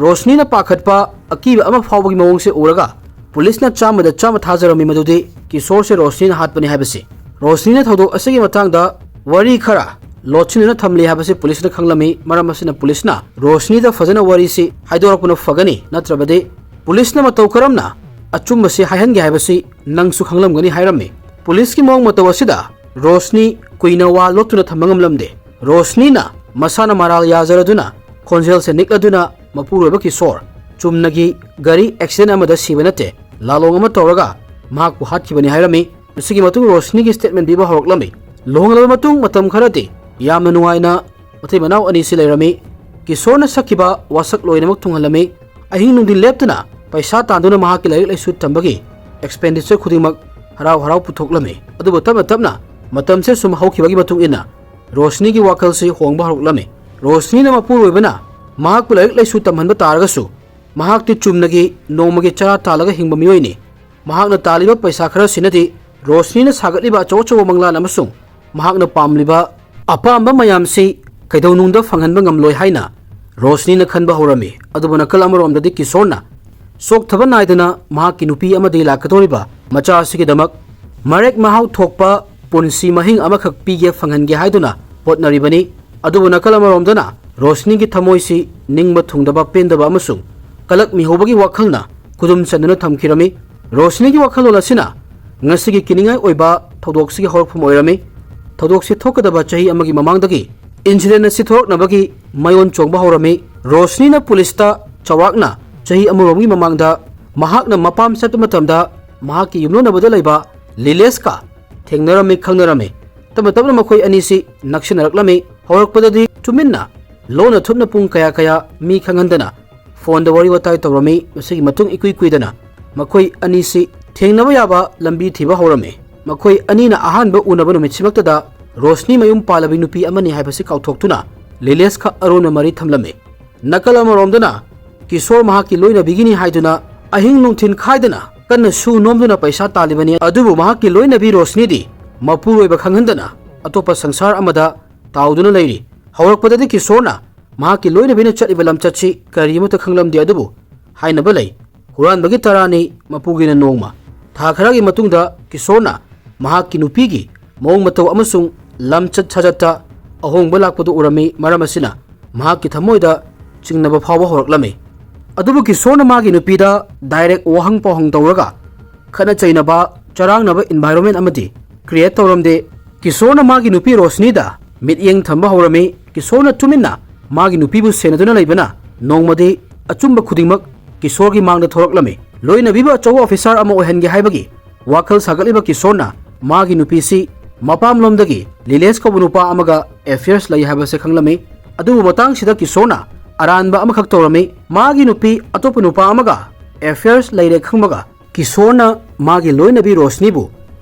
ꯔꯣꯁꯅꯤꯅ ꯄꯥꯈꯠꯄ, ꯑꯀꯤꯕ ꯑꯃ ꯐꯥꯎꯕꯒꯤ ꯃꯑꯣꯡꯁꯦ ꯎꯔꯒ ꯄꯨꯂꯤꯁꯅ ꯆꯥꯝꯃꯗ ꯆꯥꯝꯃ ꯊꯥꯖꯔꯝꯃꯤ ꯃꯗꯨꯗꯤ ꯀꯤꯁꯣꯔꯁꯦ ꯔꯣꯁꯅꯤꯅ ꯍꯥꯠꯄꯅꯤ ꯍꯥꯏꯕꯁꯤ꯫ ꯔꯣꯁꯅꯤꯅ ꯊꯧꯗꯣꯛ ꯑꯁꯤꯒꯤ ꯃꯇꯥꯡꯗ ꯋꯥꯔꯤ ꯈꯔ ꯂꯣꯠꯁꯤꯟꯗꯨꯅ ꯊꯝꯂꯤ ꯍꯥꯏꯕꯁꯤ ꯄꯨꯂꯤꯁꯅ ꯈꯪꯂꯝꯃꯤ꯫ ꯃꯔꯝ ꯑꯁꯤꯅ ꯄꯨꯂꯤꯁꯅ ꯔꯣꯁꯅꯤꯗ ꯐꯖꯅ ꯋꯥꯔꯤꯁꯤ ꯍꯥꯏꯗꯣꯔꯛꯄꯅ ꯐꯒꯅꯤ, ꯅꯠꯇ꯭ꯔꯕꯗꯤ ꯄꯨꯂꯤꯁꯅ ꯃꯇꯧ ꯀꯔꯝꯅ ꯑꯆꯨꯝꯕꯁꯤ ꯍꯥꯏꯍꯟꯒꯦ ꯍꯥꯏꯕꯁꯤ ꯅꯪꯁꯨ ꯈꯪꯂꯝꯒꯅꯤ ꯍꯥꯏꯔꯝꯃꯤ꯫ ꯄꯨꯂꯤꯁꯀꯤ ꯃꯑꯣꯡ ꯃꯇꯧ ꯑꯁꯤꯗ ꯔꯣꯁꯅꯤ ꯀꯨꯏꯅ ꯋꯥ ꯂꯣꯠꯇꯨꯅ ꯊꯝꯕ ꯉꯝꯂꯝꯗꯦ꯫ ꯔꯣꯁꯅꯤꯅ ꯃꯁꯥꯅ ꯃꯔꯥꯜ ꯌꯥꯖꯔꯗꯨꯅ, ꯈꯣꯟꯖꯦꯜꯁꯦ ꯅꯤꯛꯂꯗꯨꯅ, "ꯃꯄꯨꯔꯣꯏꯕ ꯀꯤꯁꯣꯔ, ꯆꯨꯝꯅꯒꯤ ꯒꯥꯔꯤ accident ꯑꯃꯗ ꯁꯤꯕ ꯅꯠꯇꯦ, ꯂꯥꯂꯣꯡ ꯑꯃ ꯇꯧꯔꯒ ꯃꯍꯥꯛꯄꯨ ꯍꯥꯠꯈꯤꯕꯅꯤ" ꯍꯥꯏꯔꯝꯃꯤ꯫ ꯃꯁꯤꯒꯤ ꯃꯇꯨꯡ ꯔꯣꯁꯅꯤꯒꯤ statement ꯄꯤꯕ ꯍꯧꯔꯛꯂꯝꯃꯤ꯫ ꯂꯨꯍꯣꯡꯂꯕ ꯃꯇꯨꯡ ꯃꯇꯝ ꯈꯔꯗꯤ ꯌꯥꯝꯅ ꯅꯨꯡꯉꯥꯏꯅ ꯃꯇꯩ ꯃꯅꯥꯎ ꯑꯅꯤꯁꯤ ꯂꯩꯔꯝꯃꯤ꯫ ꯀꯤꯁꯣꯔꯅ ꯁꯛꯈꯤꯕ ꯋꯥꯁꯛ ꯂꯣꯏꯅꯃꯛ ꯊꯨꯡꯍꯜꯂꯝꯃꯤ꯫ ꯑꯍꯤꯡ ꯅꯨꯡꯊꯤꯜ ꯂꯦꯞꯇꯅ ꯄꯩꯁꯥ ꯇꯥꯟꯗꯨꯅ ꯃꯍꯥꯛꯀꯤ ꯂꯥꯏꯔꯤꯛ ꯂꯥꯏꯁꯨ ꯇꯝꯕꯒꯤ expenditure ꯈꯨꯗꯤꯡꯃꯛ ꯍꯔꯥꯎ ꯍꯔꯥꯎ ꯄꯨꯊꯣꯛꯂꯝꯃꯤ꯫ ꯑꯗꯨꯕꯨ ꯇꯞꯅ ꯇꯞꯅ ꯃꯇꯝꯁꯦ ꯁꯨꯝ ꯍꯧꯈꯤꯕꯒꯤ ꯃꯇꯨꯡ ꯏꯟꯅ ꯔꯣꯁꯅꯤꯒꯤ ꯋꯥꯈꯜꯁꯤ ꯍꯣꯡꯕ ꯍꯧꯔꯛꯂꯝꯃꯤ꯫ ꯔꯣꯁꯅꯤꯅ ꯃꯄꯨꯔꯣꯏꯕꯅ ꯃꯍꯥꯛꯄꯨ ꯂꯥꯏꯔꯤꯛ ꯂꯥꯏꯁꯨ ꯇꯝꯍꯟꯕ ꯇꯥꯔꯒꯁꯨ, ꯃꯍꯥꯛꯇꯤ ꯆꯨꯝꯅꯒꯤ ꯅꯣꯡꯃꯒꯤ ꯆꯔꯥ ꯇꯥꯜꯂꯒ ꯍꯤꯡꯕ ꯃꯤꯑꯣꯏꯅꯤ꯫ ꯃꯍꯥꯛꯅ ꯇꯥꯜꯂꯤꯕ ꯄꯩꯁꯥ ꯈꯔꯁꯤꯅꯗꯤ ꯔꯣꯁꯅꯤꯅ ꯁꯥꯒꯠꯂꯤꯕ ꯑꯆꯧ ꯑꯆꯧꯕ ꯃꯪꯂꯥꯟ ꯑꯃꯁꯨꯡ ꯃꯍꯥꯛꯅ ꯄꯥꯝꯂꯤꯕ ꯑꯄꯥꯝꯕ ꯃꯌꯥꯝꯁꯤ ꯀꯩꯗꯧꯅꯨꯡꯗ ꯐꯪꯍꯟꯕ ꯉꯝꯂꯣꯏ ꯍꯥꯏꯅ ꯔꯣꯁꯅꯤꯅ ꯈꯟꯕ ꯍꯧꯔꯝꯃꯤ꯫ ꯑꯗꯨꯕꯨ ꯅꯥꯀꯜ ꯑꯃꯔꯣꯝꯗꯗꯤ ꯀꯤꯁꯣꯔꯅ ꯆꯣꯛꯊꯕ ꯅꯥꯏꯗꯅ ꯃꯍꯥꯛꯀꯤ ꯅꯨꯄꯤ ꯑꯃꯗꯤ ꯂꯥꯛꯀꯗꯧꯔꯤꯕ ꯃꯆꯥ ꯑꯁꯤꯒꯤꯗꯃꯛ ꯃꯔꯦꯛ ꯃꯍꯥꯎ ꯊꯣꯛꯄ ꯄꯨꯟꯁꯤ ꯃꯍꯤꯡ ꯑꯃꯈꯛ ꯄꯤꯒꯦ, ꯐꯪꯍꯟꯒꯦ ꯍꯥꯏꯗꯨꯅ ꯍꯣꯠꯅꯔꯤꯕꯅꯤ꯫ ꯑꯗꯨꯕꯨ ꯅꯥꯀꯜ ꯑꯃꯔꯣꯝꯗꯅ ꯔꯣꯁꯅꯤꯒꯤ ꯊꯃꯣꯏꯁꯤ ꯅꯤꯡꯕ ꯊꯨꯡꯗꯕ, ꯄꯦꯟꯗꯕ ꯑꯃꯁꯨꯡ ꯀꯂꯛ ꯃꯤꯍꯧꯕꯒꯤ ꯋꯥꯈꯜꯅ ꯈꯨꯗꯨꯝ ꯆꯟꯗꯨꯅ ꯊꯝꯈꯤꯔꯝꯃꯤ꯫ ꯔꯣꯁꯅꯤꯒꯤ ꯋꯥꯈꯜꯂꯣꯟ ꯑꯁꯤꯅ ꯉꯁꯤꯒꯤ ꯀꯤꯅꯤꯡꯉꯥꯏ ꯑꯣꯏꯕ ꯊꯧꯗꯣꯛꯁꯤꯒꯤ ꯍꯧꯔꯛꯐꯝ ꯑꯣꯏꯔꯝꯃꯤ꯫ ꯊꯧꯗꯣꯛꯁꯤ ꯊꯣꯛꯀꯗꯕ ꯆꯍꯤ ꯑꯃꯒꯤ ꯃꯃꯥꯡꯗꯒꯤ incident ꯑꯁꯤ ꯊꯣꯔꯛꯅꯕꯒꯤ ꯃꯌꯣꯟ ꯆꯣꯡꯕ ꯍꯧꯔꯝꯃꯤ꯫ ꯔꯣꯁꯅꯤꯅ ꯄꯨꯂꯤꯁꯇ ꯆꯥꯎꯔꯥꯛꯅ ꯆꯍꯤ ꯑꯃꯔꯣꯝꯒꯤ ꯃꯃꯥꯡꯗ ꯃꯍꯥꯛꯅ ꯃꯄꯥꯝ ꯆꯠꯄ ꯃꯇꯝꯗ ꯃꯍꯥꯛꯀꯤ ꯌꯨꯝꯂꯣꯟꯅꯕꯗ ꯂꯩꯕ ꯂꯤꯂꯦꯁꯀ ꯊꯦꯡꯅꯔꯝꯃꯤ, ꯈꯪꯅꯔꯝꯃꯤ꯫ ꯇꯞꯅ ꯇꯞꯅ ꯃꯈꯣꯏ ꯑꯅꯤꯁꯤ ꯅꯛꯁꯤꯟꯅꯔꯛꯂꯝꯃꯤ꯫ ꯍꯧꯔꯛꯄꯗꯗꯤ ꯇꯨꯃꯤꯟꯅ ꯂꯣꯟꯅ ꯊꯨꯞꯅ ꯄꯨꯡ ꯀꯌꯥ ꯀꯌꯥ ꯃꯤ ꯈꯪꯍꯟꯗꯅ ꯐꯣꯟꯗ ꯋꯥꯔꯤ ꯋꯥꯇꯥꯏ ꯇꯧꯔꯝꯃꯤ꯫ ꯃꯁꯤꯒꯤ ꯃꯇꯨꯡ ꯏꯀꯨꯏ ꯀꯨꯏꯗꯅ ꯃꯈꯣꯏ ꯑꯅꯤꯁꯤ ꯊꯦꯡꯅꯕ ꯌꯥꯕ ꯂꯝꯕꯤ ꯊꯤꯕ ꯍꯧꯔꯝꯃꯤ꯫ ꯃꯈꯣꯏ ꯑꯅꯤꯅ ꯑꯍꯥꯟꯕ ꯎꯅꯕ ꯅꯨꯃꯤꯠꯁꯤꯃꯛꯇꯗ ꯔꯣꯁꯅꯤ ꯃꯌꯨꯝ ꯄꯥꯜꯂꯕꯤ ꯅꯨꯄꯤ ꯑꯃꯅꯤ ꯍꯥꯏꯕꯁꯤ ꯀꯥꯎꯊꯣꯛꯇꯨꯅ ꯂꯤꯂꯦꯁ ꯈꯛ ꯑꯔꯣꯟꯕ ꯃꯔꯤ ꯊꯝꯂꯝꯃꯤ꯫ ꯅꯥꯀꯜ ꯑꯃꯔꯣꯝꯗꯅ ꯀꯤꯁꯣꯔ ꯃꯍꯥꯛꯀꯤ ꯂꯣꯏꯅꯕꯤꯒꯤꯅꯤ ꯍꯥꯏꯗꯨꯅ ꯑꯍꯤꯡ ꯅꯨꯡꯊꯤꯜ ꯈꯥꯏꯗꯅ ꯀꯟꯅ ꯁꯨ ꯅꯣꯝꯗꯨꯅ ꯄꯩꯁꯥ ꯇꯥꯜꯂꯤꯕꯅꯤ꯫ ꯑꯗꯨꯕꯨ ꯃꯍꯥꯛꯀꯤ ꯂꯣꯏꯅꯕꯤ ꯔꯣꯁꯅꯤꯗꯤ ꯃꯄꯨꯔꯣꯏꯕ ꯈꯪꯍꯟꯗꯅ ꯑꯇꯣꯞꯄ ꯁꯪꯁꯥꯔ ꯑꯃꯗ ꯇꯥꯎꯗꯨꯅ ꯂꯩꯔꯤ꯫ ꯍꯧꯔꯛꯄꯗꯗꯤ ꯀꯤꯁꯣꯔꯅ ꯃꯍꯥꯛꯀꯤ ꯂꯣꯏꯅꯕꯤꯅ ꯆꯠꯂꯤꯕ ꯂꯝꯆꯠꯁꯤ ꯀꯔꯤ ꯑꯃꯠꯇ ꯈꯪꯂꯝꯗꯦ꯫ ꯑꯗꯨꯕꯨ ꯍꯥꯏꯅꯕ ꯂꯩ, ꯍꯨꯔꯥꯟꯕꯒꯤ ꯇꯔꯥꯅꯤ, ꯃꯄꯨꯒꯤꯅ ꯅꯣꯡꯃ꯫ ꯊꯥ ꯈꯔꯒꯤ ꯃꯇꯨꯡꯗ ꯀꯤꯁꯣꯔꯅ ꯃꯍꯥꯛꯀꯤ ꯅꯨꯄꯤꯒꯤ ꯃꯑꯣꯡ ꯃꯇꯧ ꯑꯃꯁꯨꯡ ꯂꯝꯆꯠ ꯁꯥꯖꯠꯇ ꯑꯍꯣꯡꯕ ꯂꯥꯛꯄꯗꯨ ꯎꯔꯝꯃꯤ꯫ ꯃꯔꯝ ꯑꯁꯤꯅ ꯃꯍꯥꯛꯀꯤ ꯊꯃꯣꯏꯗ ꯆꯤꯡꯅꯕ ꯐꯥꯎꯕ ꯍꯧꯔꯛꯂꯝꯃꯤ꯫ ꯑꯗꯨꯕꯨ ꯀꯤꯁꯣꯔꯅ ꯃꯥꯒꯤ ꯅꯨꯄꯤꯗ ꯗꯥꯏꯔꯦꯛ ꯋꯥꯍꯪ ꯄꯥꯎꯍꯪ ꯇꯧꯔꯒ ꯈꯠꯅ ꯆꯩꯅꯕ, ꯆꯔꯥꯡꯅꯕ ꯏꯟꯚꯥꯏꯔꯣꯟꯃꯦꯟ ꯑꯃꯗꯤ ꯀ꯭ꯔꯤꯌꯦꯠ ꯇꯧꯔꯝꯗꯦ꯫ ꯀꯤꯁꯣꯔꯅ ꯃꯥꯒꯤ ꯅꯨꯄꯤ ꯔꯣꯁꯅꯤꯗ ꯃꯤꯠꯌꯦꯡ ꯊꯝꯕ ꯍꯧꯔꯝꯃꯤ꯫ ꯀꯤꯁꯣꯔꯅ ꯇꯨꯃꯤꯟꯅ ꯃꯥꯒꯤ ꯅꯨꯄꯤꯕꯨ ꯁꯦꯟꯅꯗꯨꯅ ꯂꯩꯕꯅ ꯅꯣꯡꯃꯗꯤ ꯑꯆꯨꯝꯕ ꯈꯨꯗꯤꯡꯃꯛ ꯀꯤꯁꯣꯔꯒꯤ ꯃꯥꯡꯗ ꯊꯣꯔꯛꯂꯝꯃꯤ꯫ ꯂꯣꯏꯅꯕꯤꯕꯨ ꯑꯆꯧꯕ ꯑꯣꯐꯤꯁꯥꯔ ꯑꯃ ꯑꯣꯏꯍꯟꯒꯦ ꯍꯥꯏꯕꯒꯤ ꯋꯥꯈꯜ ꯁꯥꯒꯠꯂꯤꯕ ꯀꯤꯁꯣꯔꯅ ꯃꯥꯒꯤ ꯅꯨꯄꯤꯁꯤ ꯃꯄꯥꯝꯂꯣꯝꯗꯒꯤ ꯂꯤꯂꯦꯁ ꯀꯧꯕ ꯅꯨꯄꯥ ꯑꯃꯒ ꯑꯦꯐꯤꯌꯔꯁ ꯂꯩ ꯍꯥꯏꯕꯁꯦ ꯈꯪꯂꯝꯃꯤ꯫ ꯑꯗꯨꯕꯨ ꯃꯇꯥꯡꯁꯤꯗ ꯀꯤꯁꯣꯔꯅ ꯑꯔꯥꯟꯕ ꯑꯃꯈꯛ ꯇꯧꯔꯝꯃꯤ꯫ ꯃꯥꯒꯤ ꯅꯨꯄꯤ ꯑꯇꯣꯞꯄ ꯅꯨꯄꯥ ꯑꯃꯒ ꯑꯦꯐꯤꯌꯔꯁ ꯂꯩꯔꯦ ꯈꯪꯕꯒ ꯀꯤꯁꯣꯔꯅ ꯃꯥꯒꯤ ꯂꯣꯏꯅꯕꯤ ꯔꯣꯁꯅꯤꯕꯨ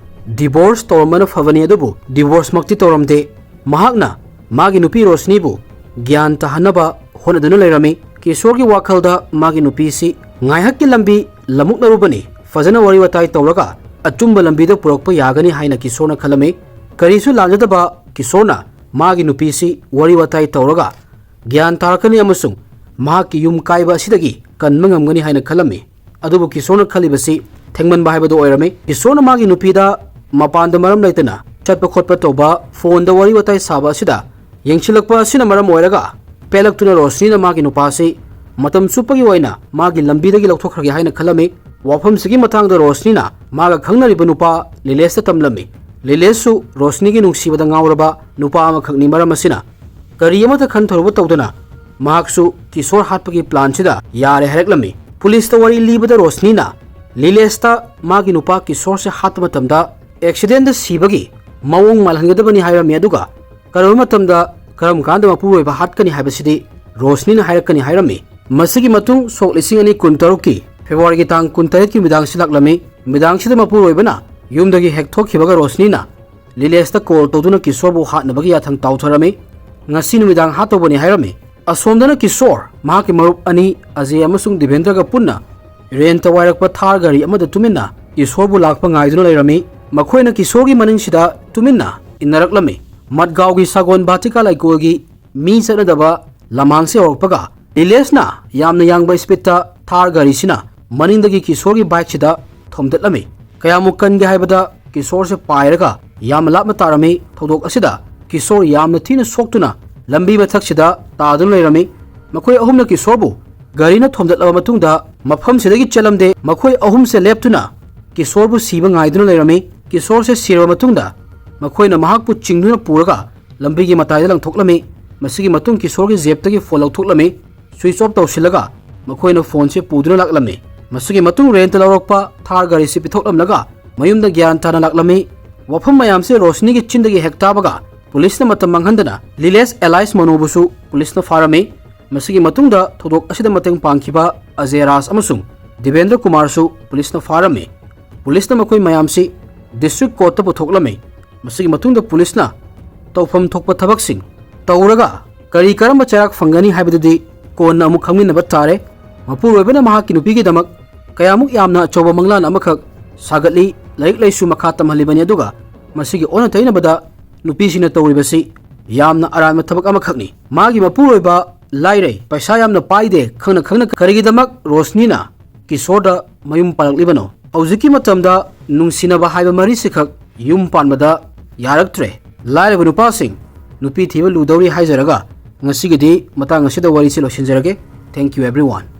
ꯗꯤꯚꯣꯔꯁ ꯇꯧꯔꯝꯕꯅ ꯐꯕꯅꯤ꯫ ꯑꯗꯨꯕꯨ ꯗꯤꯚꯣꯔꯁꯃꯛꯇꯤ ꯇꯧꯔꯝꯗꯦ꯫ ꯃꯍꯥꯛꯅ ꯃꯥꯒꯤ ꯅꯨꯄꯤ ꯔꯣꯁꯅꯤꯕꯨ ꯒ꯭ꯌꯥꯟ ꯇꯥꯍꯟꯅꯕ ꯍꯣꯠꯅꯗꯨꯅ ꯂꯩꯔꯝꯃꯤ꯫ ꯀꯤꯁꯣꯔꯒꯤ ꯋꯥꯈꯜꯗ ꯃꯥꯒꯤ ꯅꯨꯄꯤꯁꯤ ꯉꯥꯏꯍꯥꯛꯀꯤ ꯂꯝꯕꯤ ꯂꯃꯨꯛꯅꯔꯨꯕꯅꯤ, ꯐꯖꯅ ꯋꯥꯔꯤ ꯋꯥꯇꯥꯏ ꯇꯧꯔꯒ ꯑꯆꯨꯝꯕ ꯂꯝꯕꯤꯗ ꯄꯨꯔꯛꯄ ꯌꯥꯒꯅꯤ ꯍꯥꯏꯅ ꯀꯤꯁꯣꯔꯅ ꯈꯜꯂꯝꯃꯤ꯫ ꯀꯔꯤꯁꯨ ꯂꯥꯟꯖꯗꯕ ꯀꯤꯁꯣꯔꯅ ꯃꯥꯒꯤ ꯅꯨꯄꯤꯁꯤ ꯋꯥꯔꯤ ꯋꯥꯇꯥꯏ ꯇꯧꯔꯒ ꯒ꯭ꯌꯥꯟ ꯇꯥꯔꯛꯀꯅꯤ ꯑꯃꯁꯨꯡ ꯃꯍꯥꯛꯀꯤ ꯌꯨꯝ ꯀꯥꯏꯕ ꯑꯁꯤꯗꯒꯤ ꯀꯟꯕ ꯉꯝꯒꯅꯤ ꯍꯥꯏꯅ ꯈꯜꯂꯝꯃꯤ꯫ ꯑꯗꯨꯕꯨ ꯀꯤꯁꯣꯔꯅ ꯈꯜꯂꯤꯕꯁꯤ ꯊꯦꯡꯃꯟꯕ ꯍꯥꯏꯕꯗꯨ ꯑꯣꯏꯔꯝꯃꯤ꯫ ꯀꯤꯁꯣꯔꯅ ꯃꯥꯒꯤ ꯅꯨꯄꯤꯗ ꯃꯄꯥꯟꯗ ꯃꯔꯝ ꯂꯩꯇꯅ ꯆꯠꯄ ꯈꯣꯠꯄ ꯇꯧꯕ, ꯐꯣꯟꯗ ꯋꯥꯔꯤ ꯋꯥꯇꯥꯏ ꯁꯥꯕ ꯑꯁꯤꯗ ꯌꯦꯡꯁꯤꯜꯂꯛꯄ ꯑꯁꯤꯅ ꯃꯔꯝ ꯑꯣꯏꯔꯒ ꯄꯦꯜꯂꯛꯇꯨꯅ ꯔꯣꯁꯅꯤꯅ ꯃꯥꯒꯤ ꯅꯨꯄꯥ ꯑꯁꯤ ꯃꯇꯝ ꯆꯨꯞꯄꯒꯤ ꯑꯣꯏꯅ ꯃꯥꯒꯤ ꯂꯝꯕꯤꯗꯒꯤ ꯂꯧꯊꯣꯛꯈ꯭ꯔꯒꯦ ꯍꯥꯏꯅ ꯈꯜꯂꯝꯃꯤ꯫ ꯋꯥꯐꯝꯁꯤꯒꯤ ꯃꯇꯥꯡꯗ ꯔꯣꯁꯅꯤꯅ ꯃꯥꯒ ꯈꯪꯅꯔꯤꯕ ꯅꯨꯄꯥ ꯂꯤꯂꯦꯁꯇ ꯇꯝꯂꯝꯃꯤ꯫ ꯂꯤꯂꯦꯁꯁꯨ ꯔꯣꯁꯅꯤꯒꯤ ꯅꯨꯡꯁꯤꯕꯗ ꯉꯥꯎꯔꯕ ꯅꯨꯄꯥ ꯑꯃꯈꯛꯅꯤ꯫ ꯃꯔꯝ ꯑꯁꯤꯅ ꯀꯔꯤ ꯑꯃꯠꯇ ꯈꯟꯊꯔꯨꯕ ꯇꯧꯗꯅ ꯃꯍꯥꯛꯁꯨ ꯀꯤꯁꯣꯔ ꯍꯥꯠꯄꯒꯤ ꯄ꯭ꯂꯥꯟꯁꯤꯗ ꯌꯥꯔꯦ ꯍꯥꯏꯔꯛꯂꯝꯃꯤ꯫ ꯄꯨꯂꯤꯁꯇ ꯋꯥꯔꯤ ꯂꯤꯕꯗ ꯔꯣꯁꯅꯤꯅ ꯂꯤꯂꯦꯁꯇ ꯃꯥꯒꯤ ꯅꯨꯄꯥ ꯀꯤꯁꯣꯔꯁꯦ ꯍꯥꯠꯄ ꯃꯇꯝꯗ ꯑꯦꯛꯁꯤꯗꯦꯟꯗ ꯁꯤꯕꯒꯤ ꯃꯑꯣꯡ ꯃꯥꯜꯍꯟꯒꯗꯕꯅꯤ ꯍꯥꯏꯔꯝꯃꯤ꯫ ꯑꯗꯨꯒ ꯀꯔꯝꯕ ꯃꯇꯝꯗ ꯀꯔꯝ ꯀꯥꯟꯗ ꯃꯄꯨꯔꯣꯏꯕ ꯍꯥꯠꯀꯅꯤ ꯍꯥꯏꯕꯁꯤꯗꯤ ꯔꯣꯁꯅꯤꯅ ꯍꯥꯏꯔꯛꯀꯅꯤ ꯍꯥꯏꯔꯝꯃꯤ꯫ ꯃꯁꯤꯒꯤ ꯃꯇꯨꯡ ꯁꯣꯛ ꯂꯤꯁꯤꯡ ꯑꯅꯤ ꯀꯨꯟ ꯇꯔꯨꯛꯀꯤ ꯐꯦꯕ꯭ꯔꯨꯋꯥꯔꯤꯒꯤ ꯇꯥꯡ ꯀꯨꯟ ꯇꯔꯦꯠꯀꯤ ꯅꯨꯃꯤꯗꯥꯡꯁꯤ ꯂꯥꯛꯂꯝꯃꯤ꯫ ꯅꯨꯃꯤꯗꯥꯡꯁꯤꯗ ꯃꯄꯨꯔꯣꯏꯕꯅ ꯌꯨꯝꯗꯒꯤ ꯍꯦꯛ ꯊꯣꯛꯈꯤꯕꯒ ꯔꯣꯁꯅꯤꯅ ꯂꯤꯂꯦꯁꯇ ꯀꯣꯜ ꯇꯧꯗꯨꯅ ꯀꯤꯁꯣꯔꯕꯨ ꯍꯥꯠꯅꯕꯒꯤ ꯌꯥꯊꯪ ꯇꯥꯎꯊꯔꯝꯃꯤ꯫ ꯉꯁꯤ ꯅꯨꯃꯤꯗꯥꯡ ꯍꯥꯠꯇꯧꯕꯅꯤ ꯍꯥꯏꯔꯝꯃꯤ꯫ ꯑꯁꯣꯝꯗꯅ ꯀꯤꯁꯣꯔ ꯃꯍꯥꯛꯀꯤ ꯃꯔꯨꯞ ꯑꯅꯤ ꯑꯖꯦ ꯑꯃꯁꯨꯡ ꯗꯤꯕꯦꯟꯗ꯭ꯔꯒ ꯄꯨꯟꯅ ꯔꯦꯟꯇ ꯋꯥꯏꯔꯛꯄ ꯊꯥꯔ ꯒꯥꯔꯤ ꯑꯃꯗ ꯇꯨꯃꯤꯟꯅ ꯀꯤꯁꯣꯔꯕꯨ ꯂꯥꯛꯄ ꯉꯥꯏꯗꯨꯅ ꯂꯩꯔꯝꯃꯤ꯫ ꯃꯈꯣꯏꯅ ꯀꯤꯁꯣꯔꯒꯤ ꯃꯅꯤꯡꯁꯤꯗ ꯇꯨꯃꯤꯟꯅ ꯏꯟꯅꯔꯛꯂꯝꯃꯤ꯫ ꯃꯠꯒꯥꯎꯒꯤ ꯁꯥꯒꯣꯟ ꯚꯥꯇꯤꯀꯥ ꯂꯩꯀꯣꯜꯒꯤ ꯃꯤ ꯆꯠꯅꯗꯕ ꯂꯝꯍꯥꯡꯁꯦ ꯌꯧꯔꯛꯄꯒ ꯂꯤꯂꯦꯁꯅ ꯌꯥꯝꯅ ꯌꯥꯡꯕ ꯁ꯭ꯄꯤꯠꯇ ꯊꯥꯔ ꯒꯥꯔꯤꯁꯤꯅ ꯃꯅꯤꯡꯗꯒꯤ ꯀꯤꯁꯣꯔꯒꯤ ꯕꯥꯏꯛꯁꯤꯗ ꯊꯣꯝꯗꯠꯂꯝꯃꯤ꯫ ꯀꯌꯥꯃꯨꯛ ꯀꯟꯒꯦ ꯍꯥꯏꯕꯗ ꯀꯤꯁꯣꯔꯁꯦ ꯄꯥꯏꯔꯒ ꯌꯥꯝꯅ ꯂꯥꯞꯅ ꯇꯥꯔꯝꯃꯤ꯫ ꯊꯧꯗꯣꯛ ꯑꯁꯤꯗ ꯀꯤꯁꯣꯔ ꯌꯥꯝꯅ ꯊꯤꯅ ꯁꯣꯛꯇꯨꯅ ꯂꯝꯕꯤ ꯃꯊꯛꯁꯤꯗ ꯇꯥꯗꯨꯅ ꯂꯩꯔꯝꯃꯤ꯫ ꯃꯈꯣꯏ ꯑꯍꯨꯝꯅ ꯀꯤꯁꯣꯔꯕꯨ ꯒꯥꯔꯤꯅ ꯊꯣꯝꯗꯠꯂꯕ ꯃꯇꯨꯡꯗ ꯃꯐꯝꯁꯤꯗꯒꯤ ꯆꯦꯜꯂꯝꯗꯦ꯫ ꯃꯈꯣꯏ ꯑꯍꯨꯝꯁꯦ ꯂꯦꯞꯇꯨꯅ ꯀꯤꯁꯣꯔꯕꯨ ꯁꯤꯕ ꯉꯥꯏꯗꯨꯅ ꯂꯩꯔꯝꯃꯤ꯫ ꯀꯤꯁꯣꯔꯁꯦ ꯁꯤꯔꯕ ꯃꯇꯨꯡꯗ ꯃꯈꯣꯏꯅ ꯃꯍꯥꯛꯄꯨ ꯆꯤꯡꯗꯨꯅ ꯄꯨꯔꯒ ꯂꯝꯕꯤꯒꯤ ꯃꯇꯥꯏꯗ ꯂꯪꯊꯣꯛꯂꯝꯃꯤ꯫ ꯃꯁꯤꯒꯤ ꯃꯇꯨꯡ ꯀꯤꯁꯣꯔꯒꯤ ꯖꯦꯞꯇꯒꯤ ꯐꯣꯟ ꯂꯧꯊꯣꯛꯂꯝꯃꯤ꯫ ꯁ꯭ꯋꯤꯆ ꯑꯣꯐ ꯇꯧꯁꯤꯜꯂꯒ ꯃꯈꯣꯏꯅ ꯐꯣꯟꯁꯤ ꯄꯨꯗꯨꯅ ꯂꯥꯛꯂꯝꯃꯤ꯫ ꯃꯁꯤꯒꯤ ꯃꯇꯨꯡ ꯔꯦꯟꯇ ꯂꯧꯔꯛꯄ ꯊꯥꯔ ꯒꯥꯔꯤꯁꯤ ꯄꯤꯊꯣꯛꯂꯝꯂꯒ ꯃꯌꯨꯝꯗ ꯒ꯭ꯌꯥꯟ ꯇꯥꯅ ꯂꯥꯛꯂꯝꯃꯤ꯫ ꯋꯥꯐꯝ ꯃꯌꯥꯝꯁꯤ ꯔꯣꯁꯅꯤꯒꯤ ꯆꯤꯟꯗꯒꯤ ꯍꯦꯛ ꯇꯥꯕꯒ ꯄꯨꯂꯤꯁꯅ ꯃꯇꯝ ꯃꯥꯡꯍꯟꯗꯅ ꯂꯤꯂꯦꯁ ꯑꯦꯂꯥꯏꯁ ꯃꯅꯣꯕꯨꯁꯨ ꯄꯨꯂꯤꯁꯅ ꯐꯥꯔꯝꯃꯤ꯫ ꯃꯁꯤꯒꯤ ꯃꯇꯨꯡꯗ ꯊꯧꯗꯣꯛ ꯑꯁꯤꯗ ꯃꯇꯦꯡ ꯄꯥꯡꯈꯤꯕ ꯑꯖꯌ ꯔꯥꯖ ꯑꯃꯁꯨꯡ ꯗꯤꯕꯦꯟꯗ꯭ꯔ ꯀꯨꯃꯥꯔꯁꯨ ꯄꯨꯂꯤꯁꯅ ꯐꯥꯔꯝꯃꯤ꯫ ꯄꯨꯂꯤꯁꯅ ꯃꯈꯣꯏ ꯃꯌꯥꯝꯁꯤ ꯗꯤꯁꯇ꯭ꯔꯤꯛ ꯀꯣꯔꯠꯇ ꯄꯨꯊꯣꯛꯂꯝꯃꯤ꯫ ꯃꯁꯤꯒꯤ ꯃꯇꯨꯡꯗ ꯄꯨꯂꯤꯁꯅ ꯇꯧꯐꯝ ꯊꯣꯛꯄ ꯊꯕꯛꯁꯤꯡ ꯇꯧꯔꯒ ꯀꯔꯤ ꯀꯔꯝꯕ ꯆꯩꯔꯥꯛ ꯐꯪꯒꯅꯤ ꯍꯥꯏꯕꯗꯨꯗꯤ ꯀꯣꯟꯅ ꯑꯃꯨꯛ ꯈꯪꯃꯤꯟꯅꯕ ꯇꯥꯔꯦ꯫ ꯃꯄꯨꯔꯣꯏꯕꯅ ꯃꯍꯥꯛꯀꯤ ꯅꯨꯄꯤꯒꯤꯗꯃꯛ ꯀꯌꯥꯃꯨꯛ ꯌꯥꯝꯅ ꯑꯆꯧꯕ ꯃꯪꯂꯥꯟ ꯑꯃꯈꯛ ꯁꯥꯒꯠꯂꯤ, ꯂꯥꯏꯔꯤꯛ ꯂꯥꯏꯁꯨ ꯃꯈꯥ ꯇꯝꯍꯜꯂꯤꯕꯅꯤ, ꯑꯗꯨꯒ ꯃꯁꯤꯒꯤ ꯑꯣꯟꯅ ꯇꯩꯅꯕꯗ ꯅꯨꯄꯤꯁꯤꯡꯅ ꯇꯧꯔꯤꯕꯁꯤ ꯌꯥꯝꯅ ꯑꯔꯥꯟꯕ ꯊꯕꯛ ꯑꯃꯈꯛꯅꯤ꯫ ꯃꯥꯒꯤ ꯃꯄꯨꯔꯣꯏꯕ ꯂꯥꯏꯔꯩ, ꯄꯩꯁꯥ ꯌꯥꯝꯅ ꯄꯥꯏꯗꯦ, ꯈꯪꯅ ꯈꯪꯅ ꯀꯔꯤꯒꯤꯗꯃꯛ ꯔꯣꯁꯅꯤꯅ ꯀꯤꯁꯣꯔꯗ ꯃꯌꯨꯝ ꯄꯥꯜꯂꯛꯂꯤꯕꯅꯣ? ꯍꯧꯖꯤꯛꯀꯤ ꯃꯇꯝꯗ ꯅꯨꯡꯁꯤꯅꯕ ꯍꯥꯏꯕ ꯃꯔꯤꯁꯤꯈꯛ ꯌꯨꯝ ꯄꯥꯟꯕꯗ ꯌꯥꯔꯛꯇ꯭ꯔꯦ꯫ ꯂꯥꯏꯔꯕ ꯅꯨꯄꯥꯁꯤꯡ ꯅꯨꯄꯤ ꯊꯤꯕ ꯂꯨꯗꯧꯔꯤ ꯍꯥꯏꯖꯔꯒ ꯉꯁꯤꯒꯤꯗꯤ ꯃꯇꯥꯡ ꯑꯁꯤꯗ ꯋꯥꯔꯤꯁꯤ ꯂꯣꯏꯁꯤꯟꯖꯔꯒꯦ꯫ Thank you everyone.